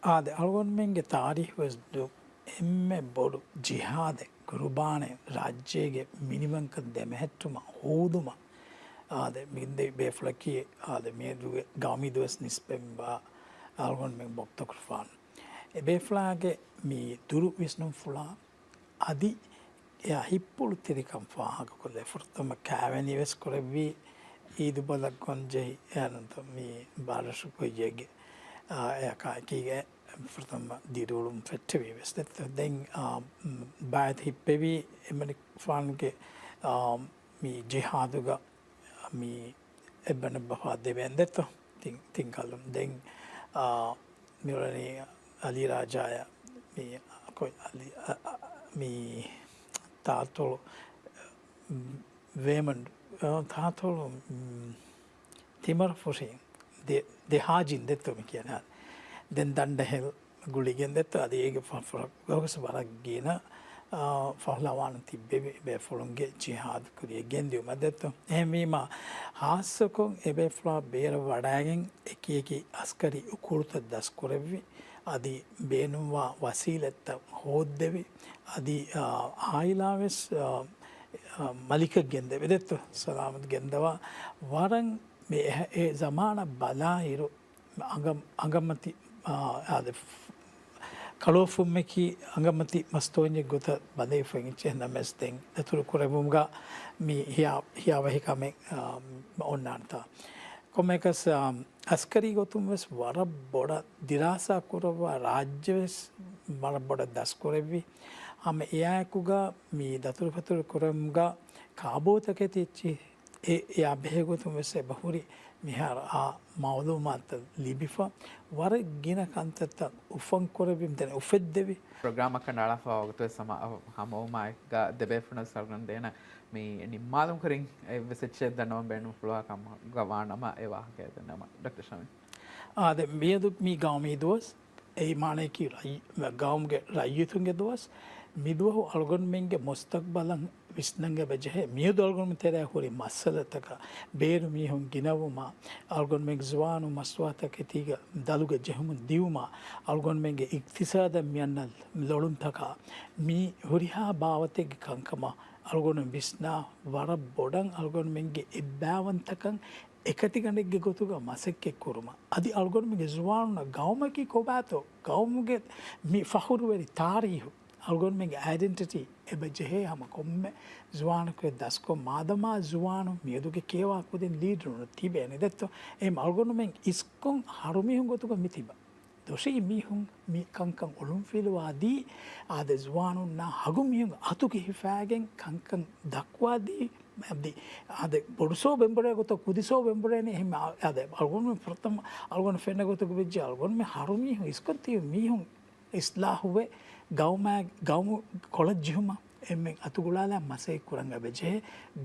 އާދެ، އަޅުގަނޑުމެންގެ ތާރީޚުވެސް ދު-، އެންމެ ބޮޑު ޖިހާދެއް، ގުރުބާނެއް، ރާއްޖޭގެ މިނިވަންކަން ދެމެހެއްޓުމަށް ހޯދުމަށް، އާދެ، މިގެންދެވި ބޭފުޅަކީ، އާދެ، މިއަދުގެ ގައުމީ ދުވަސް ނިސްބަތްވާ އަޅުގަނޑުމެން ވަގުތުކުރައްވާނެ. އެ ބޭފުޅާގެ މި ދުރު ވިސްނުންފުޅާ، އަދި އެއާ ހިތްޕުޅު ތިރިކަން ފާހަގަކޮށްލެވޭ. ފުރަތަމަ ކާވެނިވެސް ކުރެއްވީ އީދު ބަލަށް ގޮންޖެހި އެހެންތަ މި ބާރަށު ކުއްޖެއްގެ، އާ، އެއަކާ އެކީގަ ފުރަތަމަ ދިރިއުޅުން ފެއްޓެވީ ވެސް ދެއްތޯ. ދެން، އާ، ބައިތު ހިއްޕެވީ އެމަނިކުފާނުގެ، އާ، މި ޖިހާދުގަ މި އެއްބަނޑަށް ބަފާ ދެވޭން ދެއްތޯ. ތިން، ތިން ކަލުން. ދެން، އާ، މިއުޅެނީ އަލީ ރާޖާޔާ މި ކޮ-، އަލީ، އަ، އަ، މި ތާތޮޅު ވޭމަން، އަ، ތާތޮޅު، މް، ތިމަރަ ފުށި ދެ، ދެ ހާޖިން ދެއްތޯ މި ކިޔަނީ. ދެން ދަނޑަހެލް ގުޅިގެން ދެއްތޯ. އަދި އޭގެ ފަ-، ފަ-، ގޮސް ވަރަށް ގިނަ، އާ، ފަހުލަވާނު ތިއްބެވި ބޭފުޅުންގެ ޖިހާދު ކުރިޔަށް ގެންދިއުމަށް ދެއްތޯ. އެހެންވީމަ، ހާއްސަކޮށް އެބޭފުޅާ ބޭރަށް ވަޑައިގެން އެކި އެކި އަސްކަރީ އުކުޅުތައް ދަސްކުރެއްވި، އަދި ބޭނުންވާ ވަސީލަތްތައް ހޯއްދެވި، އަދި، އާ، އާއިލާވެސް، އާ، އާ، މަލިކަށް ގެންދެވި ދެއްތޯ، ސަލާމަތް ގެންދަވާ. ވަރަށް މި އެ، އެ ޒަމާނަށް ބަލާއިރު، އަނގަ-، އަނގަމަތި، އާ، އާދެ، ކަޅުވަފުންމެކީ އަނގަމަތި މަސްތޯންޏެއް ގޮތަށް ބަނދެވިފަ އިންޗެހި ނަމަވެސް ދެން ދަތުރު ކުރެއްވުމުގަ މި ހިޔާ-، ހިޔާވަހި ކަމެއް، އާ، އޮންނާނެތާ. ކޮންމެއަކަސް، އާ، އަސްކަރީ ގޮތުން ވެސް ވަރަށް ބޮޑަށް ދިރާސާ ކުރައްވާ ރާއްޖެ ވެސް ވަރަށް ބޮޑަށް ދަސްކުރެއްވި. ހަމަ އެއާއެކުގަ މި ދަތުރުފަތުރު ކުރުމުގަ ކާބޯތަކެތި އެއްޗި އެ، އެއާ ބެހޭގޮތުން ވެސް އެބަހުރި މިހާރު އާ މައުލޫމާތުތައް ލިބިފަ ވަރަށް ގިނަ ކަންތައްތައް އުފަން ކުރެއްވި ދެން އުފެއްދެވި. ޕްރޮގްރާމަށް ކަނޑައަޅާފަ ވަގުތުވެސް ހަމަ ހަމަވުމާއެކުގަ ދެބޭފުޅުން ސަރުގަން ދޭނަ މި ނިންމާލުން ކުރިން އެއްވެސް އެއްޗެއް ދަންނަވަން ބޭނުންފުޅުވާ ކަމަށް ވާނަމަ އެ ވާހަކައެއް ދަންނަވަން. ޑޮކްޓަރ ޝަމީމް. އާދެ، މިއަދު މި ގައުމީ ދުވަސް، އެއީ މާނަޔަކީ ރައްޔި-، ގައުމުގެ ރައްޔިތުންގެ ދުވަސް. މިދުވަހު އަޅުގަނޑުމެންގެ މުސްތަޤްބަލަށް ވިސްނަން އެބަޖެހޭ. މިއަދު އަޅުގަނޑުމެން ތެރެއަށް ހުރި މައްސަލަތަކަށް ބޭރު މީހުން ގިނަވުމާ، އަޅުގަނޑުމެން ޒުވާނު މަސްތުވާތަކެތީގަ ދަލުގަ ޖެހުމުން ދިއުމާ، އަޅުގަނޑުމެންގެ އިޤްތިޞާދަށް މިއަންނަ ލޮޅުންތަކާ، މި ހުރިހާ ބާވަތެއްގެ ކަންކަމަށް އަޅުގަނޑު ވިސްނާ ވަރަށް ބޮޑަށް އަޅުގަނޑުމެންގެ އެއްބާވަންތަކަން އެކަތިގަނޑެއްގެ ގޮތުގަ މަސައްކަތް ކުރުމަށް. އަދި އަޅުގަނޑުމެންގެ ޒުވާނުންނަށް ގައުމަކީ ކޮބާތޯ؟ ގައުމުގެ މި ފަޚުރުވެރި ތާރީހު، އަޅުގަނޑުމެންގެ އައިޑެންޓިޓީ އެބަ ޖެހޭ ހަމަ ކޮންމެ ޒުވާނަކު ދަސްކޮށް، މާދަމާ ޒުވާނު މިއަދުގެ ކިޔަވާ ކުދިން ލީޑަރުން ތިބޭނެ ދެއްތޯ؟ އެހެން އަޅުގަނޑުމެން އިސްކޮށް ހަރުމީހުން ގޮތުގަ މި ތިބަ. ދޮށީ މީހުން މި ކަންކަން އޮޅުންފިލުވާދީ، އާދެ، ޒުވާނުންނާ ހަގު މީހުން އަތުގެ ހިފާގެން ކަންކަން ދައްކުވާދީ، އަދި، އާދެ، ބޮޑުސޯ ބެނބުރޭ ގޮތަށް ކުދިސޯ ބެނބުރޭނެ. އެހެން، އާ، އާދެ، އަޅުގަނޑުމެން ފުރަތަމަ އަޅުގަނޑު ފެންނަ ގޮތުގަ ވެއްޖެ އަޅުގަނޑުމެން ހަރުމީހުން އިސްކޮށް ތިބި މީހުން އިސްލާހުވެ، ގައުމާ-، ގައުމު ކޮޅަށް ޖެހުމަށް އެންމެން އަތުގުޅާލާ މަސައްކަތް ކުރަން އެބަޖެހޭ.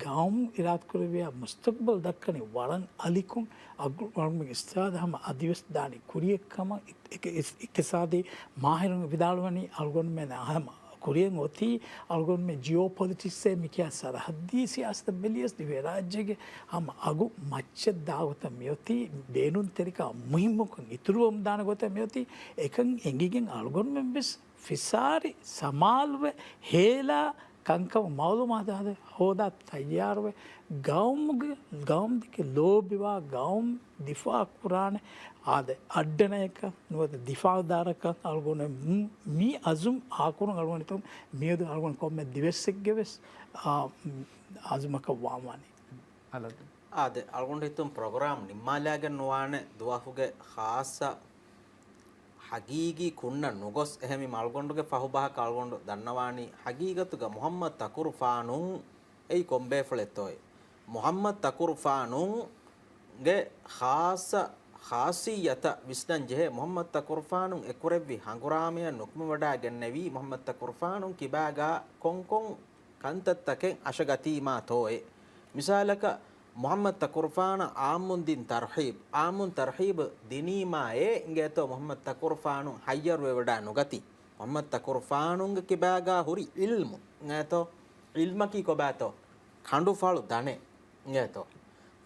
ގައުމު އިރާދަކުރެއްވިޔާ މުސްތަޤްބަލް ދައްކަނީ ވަރަށް އަލިކުން، އަގު-، އަޅުގަނޑުމެން އިސްތިހާދަ ހަމަ އަދިވެސް ދާނީ ކުރިޔަށް ކަމަށް އި-، އި-، އި-، އިޤްތިޞާދީ މާހިރުން ވިދާޅުވަނީ އަޅުގަނޑުމެން ހަމަ ކުރިޔަށް އޮތީ އަޅުގަނޑުމެން ޖިއޯޕޮލިޓިކްސްއޭ މިކިޔާ ސަރަހައްދީ ސިޔާސަތަށް ބެލިޔަސް ދިވެހިރާއްޖޭގެ ހަމަ އަގު މައްޗަށް ދާގޮތަށް މިއޮތީ، ބޭނުންތެރިކަމަށް މުހިއްމުކަން އިތުރުވަމުން ދާނެ ގޮތަށް މިއޮތީ. އެކަން އެނގިގެން އަޅުގަނޑުމެން ވެސް ފިސާރި ސަމާލުވެ ހޭލާ ކަންކަމަށް މައުލޫމާތު ހޯދާ ތައްޔާރުވެ، ގައުމުގެ، ގައުމުދެކެ ލޯބިވާ ގައުމު ދިފާއު ކުރާނެ އާދެ، އައްޑަނައަކަށް ނުވަތަ ދިފާއުދާރަކަށް އަޅުގަނޑު މި އަޒުމް އާކުރުން އަޅުގަނޑު މިއަދު އަޅުގަނޑު ކޮންމެ ދިވެއްސެއްގެ ވެސް، އާ، އަޒުމަކަށް ވާންވާނީ. އާދެ، އަޅުގަނޑު ހިތުން ޕްރޮގްރާމް ނިންމާލާގެން ނުވާނެ ދުވަހުގެ ޚާއްޞަ ހަގީގީ ކުންނަށް ނުގޮސް، އެހެންވީމަ އަޅުގަނޑުގެ ފަހުބަހަކަށް އަޅުގަނޑު ދަންނަވާނީ ހަގީގަތުގަ މުޙައްމަދު ތަކުރުފާނުން އެއީ ކޮންބޭފުޅެއްތޯއޭ؟ މުޙައްމަދު ތަކުރުފާނުގެ ޚާއްޞަ ޚާޞިއްޔަތަށް ވިސްނަން ޖެހޭ. މުޙައްމަދު ތަކުރުފާނުން އެކުރެއްވި ހަނގުރާމަޔަށް ނުކުމެވަޑައިގެންނެވީ މުޙައްމަދު ތަކުރުފާނުން ކިބާގާ ކޮންކޮން ކަންތައްތަކެއް އަށަގަތީމާތޯއޭ؟ މިސާލަކަށް، މުޙައްމަދު ތަކުރުފާނަށް ޢާއްމުން ދިން ތަރްޙީބު، ޢާއްމުން ތަރްޙީބު ދިނީމާއޭ އިނގޭތޯ މުޙައްމަދު ތަކުރުފާނު ހައްޔަރުވެވަޑައި ނުގަތީ؟ މުޙައްމަދު ތަކުރުފާނުގެ ކިބާގާ ހުރި ޢިލްމު އިނގޭތޯ؟ ޢިލްމަކީ ކޮބާތޯ؟ ކަނޑުފަޅު ދަނެއް އިނގޭތޯ؟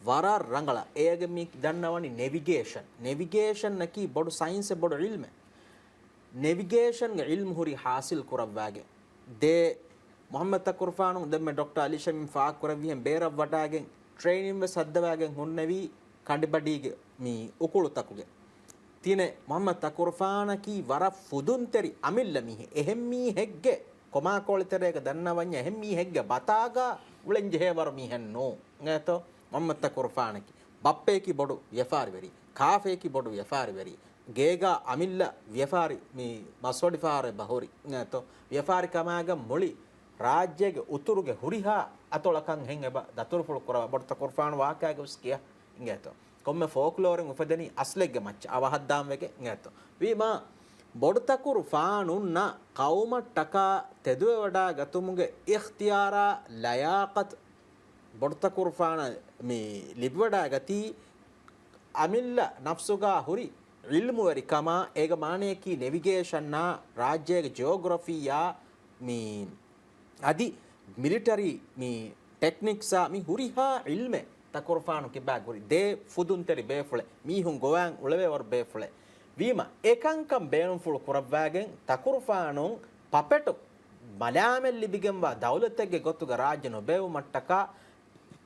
ވަރަށް ރަނގަޅަށް އޭގެ މި ދަންނަވަނީ ނެވިގޭޝަން. ނެވިގޭޝަންއަކީ ބޮޑު ސައިންސެއް، ބޮޑު ޢިލްމެއް. ނެވިގޭޝަންގެ ޢިލްމު ހުރީ ޙާޞިލް ކުރައްވާގެން ދޭ މުޙައްމަދު ތަކުރުފާނު ދެންމެ ޑޮކްޓަރ އަލީ ޝަމީމް ފާހަގަކުރެއްވިހެން ބޭރަށް ވަޑައިގެން ޓްރޭނިން ވެސް ހައްދަވާގެން ހުންނެވީ ކަނޑިބަޑީގެ މި އުކުޅުތަކުގެ. ތިނެ މުޙައްމަދު ތަކުރުފާނަކީ ވަރަށް ފުދުންތެރި އަމިއްލަ މީހެއް. އެހެން މީހެއްގެ ކޮމާކޯޅި ތެރޭގަ ދަންނަވަންޏާ އެހެން މީހެއްގެ ބަތާގަ އުޅެން ޖެހޭވަރު މީހެއް ނޫން. އިނގޭތޯ؟ މުޙައްމަދު ތަކުރުފާނަކީ ބައްޕަޔަކީ ބޮޑު ވިޔަފާރިވެރި، ކާފަޔަކީ ބޮޑު ވިޔަފާރިވެރި، ގޭގާ އަމިއްލަ ވިޔަފާރި މި މަސްވަޑިފަހަރެއް ބަހުރި. އިނގޭތޯ؟ ވިޔަފާރި ކަމާގަ މުޅި ރާއްޖޭގެ އުތުރުގެ ހުރިހާ އަތޮޅަކަށް ހެން އެބަ ދަތުރުފުޅު ކުރައްވާ ބޮޑު ތަކުރުފާނު ވާޤިޢާގެ ވެސް ކިޔާ. އިނގޭތޯ؟ ކޮންމެ ފޯކްލޯރެއް އުފެދެނީ އަސްލެއްގެ މައްޗަށް އަވަހަށްދާން ވެގެން. އިނގޭތޯ؟ ވީމާ، ބޮޑު ތަކުރުފާނުންނަށް ޤައުމަށްޓަކާ ތެދުވެވަޑާގަތުމުގެ އިޚްތިޔާރާ ލަޔާޤަތު ބޮޑު ތަކުރުފާނަށް މި ލިބިވަޑާގަތީ، އަމިއްލަ ނަފްސުގާ ހުރި ޢިލްމުވެރިކަމާ، އޭގެ މާނަޔަކީ ނެވިގޭޝަންއާ، ރާއްޖޭގެ ޖިއޮގްރަފީއާ، މި އަދި މިލިޓަރީ މި ޓެކްނިކްސްއާ މި ހުރިހާ ޢިލްމެއް ތަކުރުފާނު ކިބާ ގުޅި ދޭ ފުދުންތެރި ބޭފުޅެއް، މީހުން ގޮވާން އުޅެވޭވަރު ބޭފުޅެއް. ވީމަ އެކަންކަން ބޭނުންފުޅު ކުރައްވާގެން ތަކުރުފާނުން ޕަޕެޓު މަލާމެއް ލިބިގެންވާ ދައުލަތެއްގެ ގޮތުގަ ރާއްޖެ ނުބޭއްވުމަށްޓަކާ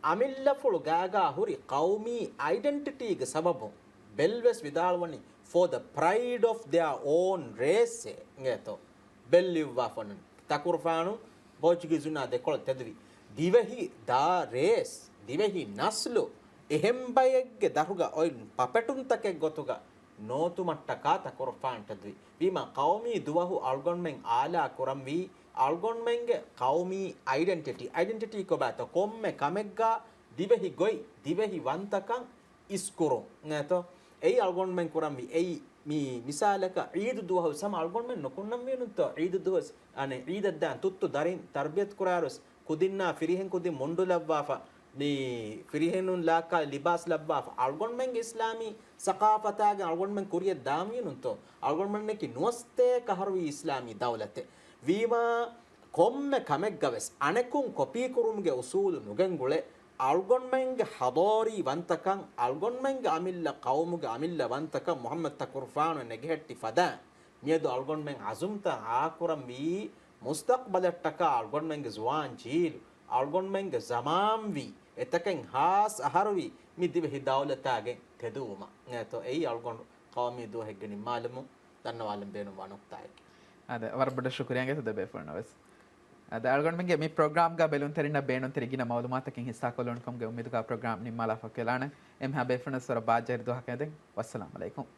އަމިއްލަފުޅު ގާގާ ހުރި ޤައުމީ އައިޑެންޓިޓީގެ ސަބަބުން ބެލްވެސް ވިދާޅުވަނީ for the pride of their own race އޭ އިނގޭތޯ. ބެއްލިއްވާފަ އޮންނަނީ. ތަކުރުފާނު ޕޯޗުގީޒުންނާ ދެކޮޅަށް ތެދުވި. ދިވެހި ދާ ރޭސް، ދިވެހި ނަސްލު، އެހެން ބައެއްގެ ދަށުގަ އޮތް ޕަޕެޓުންތަކެއް ގޮތުގަ ނޯތުމަށްޓަކާ ތަކުރުފާނު ތެދުވި. ވީމާ ޤައުމީ ދުވަހު އަޅުގަނޑުމެން އާލާ ކުރަންވީ އަޅުގަނޑުމެންގެ ޤައުމީ އައިޑެންޓިޓީ. އައިޑެންޓިޓީ ކޮބާތޯ؟ ކޮންމެ ކަމެއްގާ ދިވެހި ގޮތް، ދިވެހި ވަންތަކަން އިސްކުރުން. އިނގޭތޯ؟ އެއީ އަޅުގަނޑުމެން ކުރަންވީ. އެއީ މި މިސާލަކަށް ޢީދު ދުވަހު ހަމަ އަޅުގަނޑުމެން ނުކުންނަންވީނުތޯ؟ ޢީދު ދުވަސް، އަނެއް ޢީދަށް ދާން ތުއްތު ދަރިން ތަރްބިޔަތު ކުރާރުސް ކުދިންނާ ފިރިހެން ކުދިން މުންޑު ލައްވާފަ، މި ފިރިހެނުން ލާއްކާ ލިބާސް ލައްވާފަ، އަޅުގަނޑުމެންގެ އިސްލާމީ ސަޤާފަތާގެ އަޅުގަނޑުމެން ކުރިޔަށް ދާންވީނުންތޯ؟ އަޅުގަނޑުމެންނަކީ ނުވަސްތޭކަ އަހަރުވީ އިސްލާމީ ދައުލަތެއް. ވީމާ، ކޮންމެ ކަމެއްގަވެސް އަނެކުން ކޮޕީކުރުމުގެ އުސޫލު ނުގެންގުޅެ، އަޅުގަނޑުމެންގެ ޙަޟާރީ ވަންތަކަން، އަޅުގަނޑުމެންގެ އަމިއްލަ ޤައުމުގެ އަމިއްލަ ވަންތަކަން މުޙައްމަދު ތަކުރުފާނު ނެގެހެއްޓި ފަދައިން، މިއަދު އަޅުގަނޑުމެން ޢަޒުމްތައް އާކުރަންވީ، މުސްތަޤްބަލަށްޓަކާ އަޅުގަނޑުމެންގެ ޒުވާން ޖީލު، އަޅުގަނޑުމެންގެ ޒަމާންވީ، އެތަކެއް ހާސް އަހަރުވީ މި ދިވެހި ދައުލަތާގެ ތެދުވުމަށް. އެތޯ، އެއީ އަޅުގަނޑު ޤައުމީ ދުވަހެއްގެ ނިންމާލުމުން ދަންނަވާލަން ބޭނުންވާ ނުކްތާއެކޭ. އާދެ، ވަރަށް ބޮޑަށް ޝުކުރިޔާ އިނގޭތޯ ދެ ބޭފުޅުންނަށް ވެސް. އާދެ، އަޅުގަނޑުމެންގެ މި ޕްރޮގްރާމްގަ ބެލުންތެރިންނަށް ބޭނުންތެރި ގިނަ މައުލޫމާތަކެއް ހިއްސާކޮށްލުން ކަމުގެ އުއްމީދުގަ ޕްރޮގްރާމް ނިންމާލާފަ ކެލާނެ. އެހެންވީމަ ބޭފުޅުންނަށް ވަރަށް ބާއްޖަވެރި ދުވަހަކަށް އެދެން. ވައްސަލާމް ޢަލައިކުމް.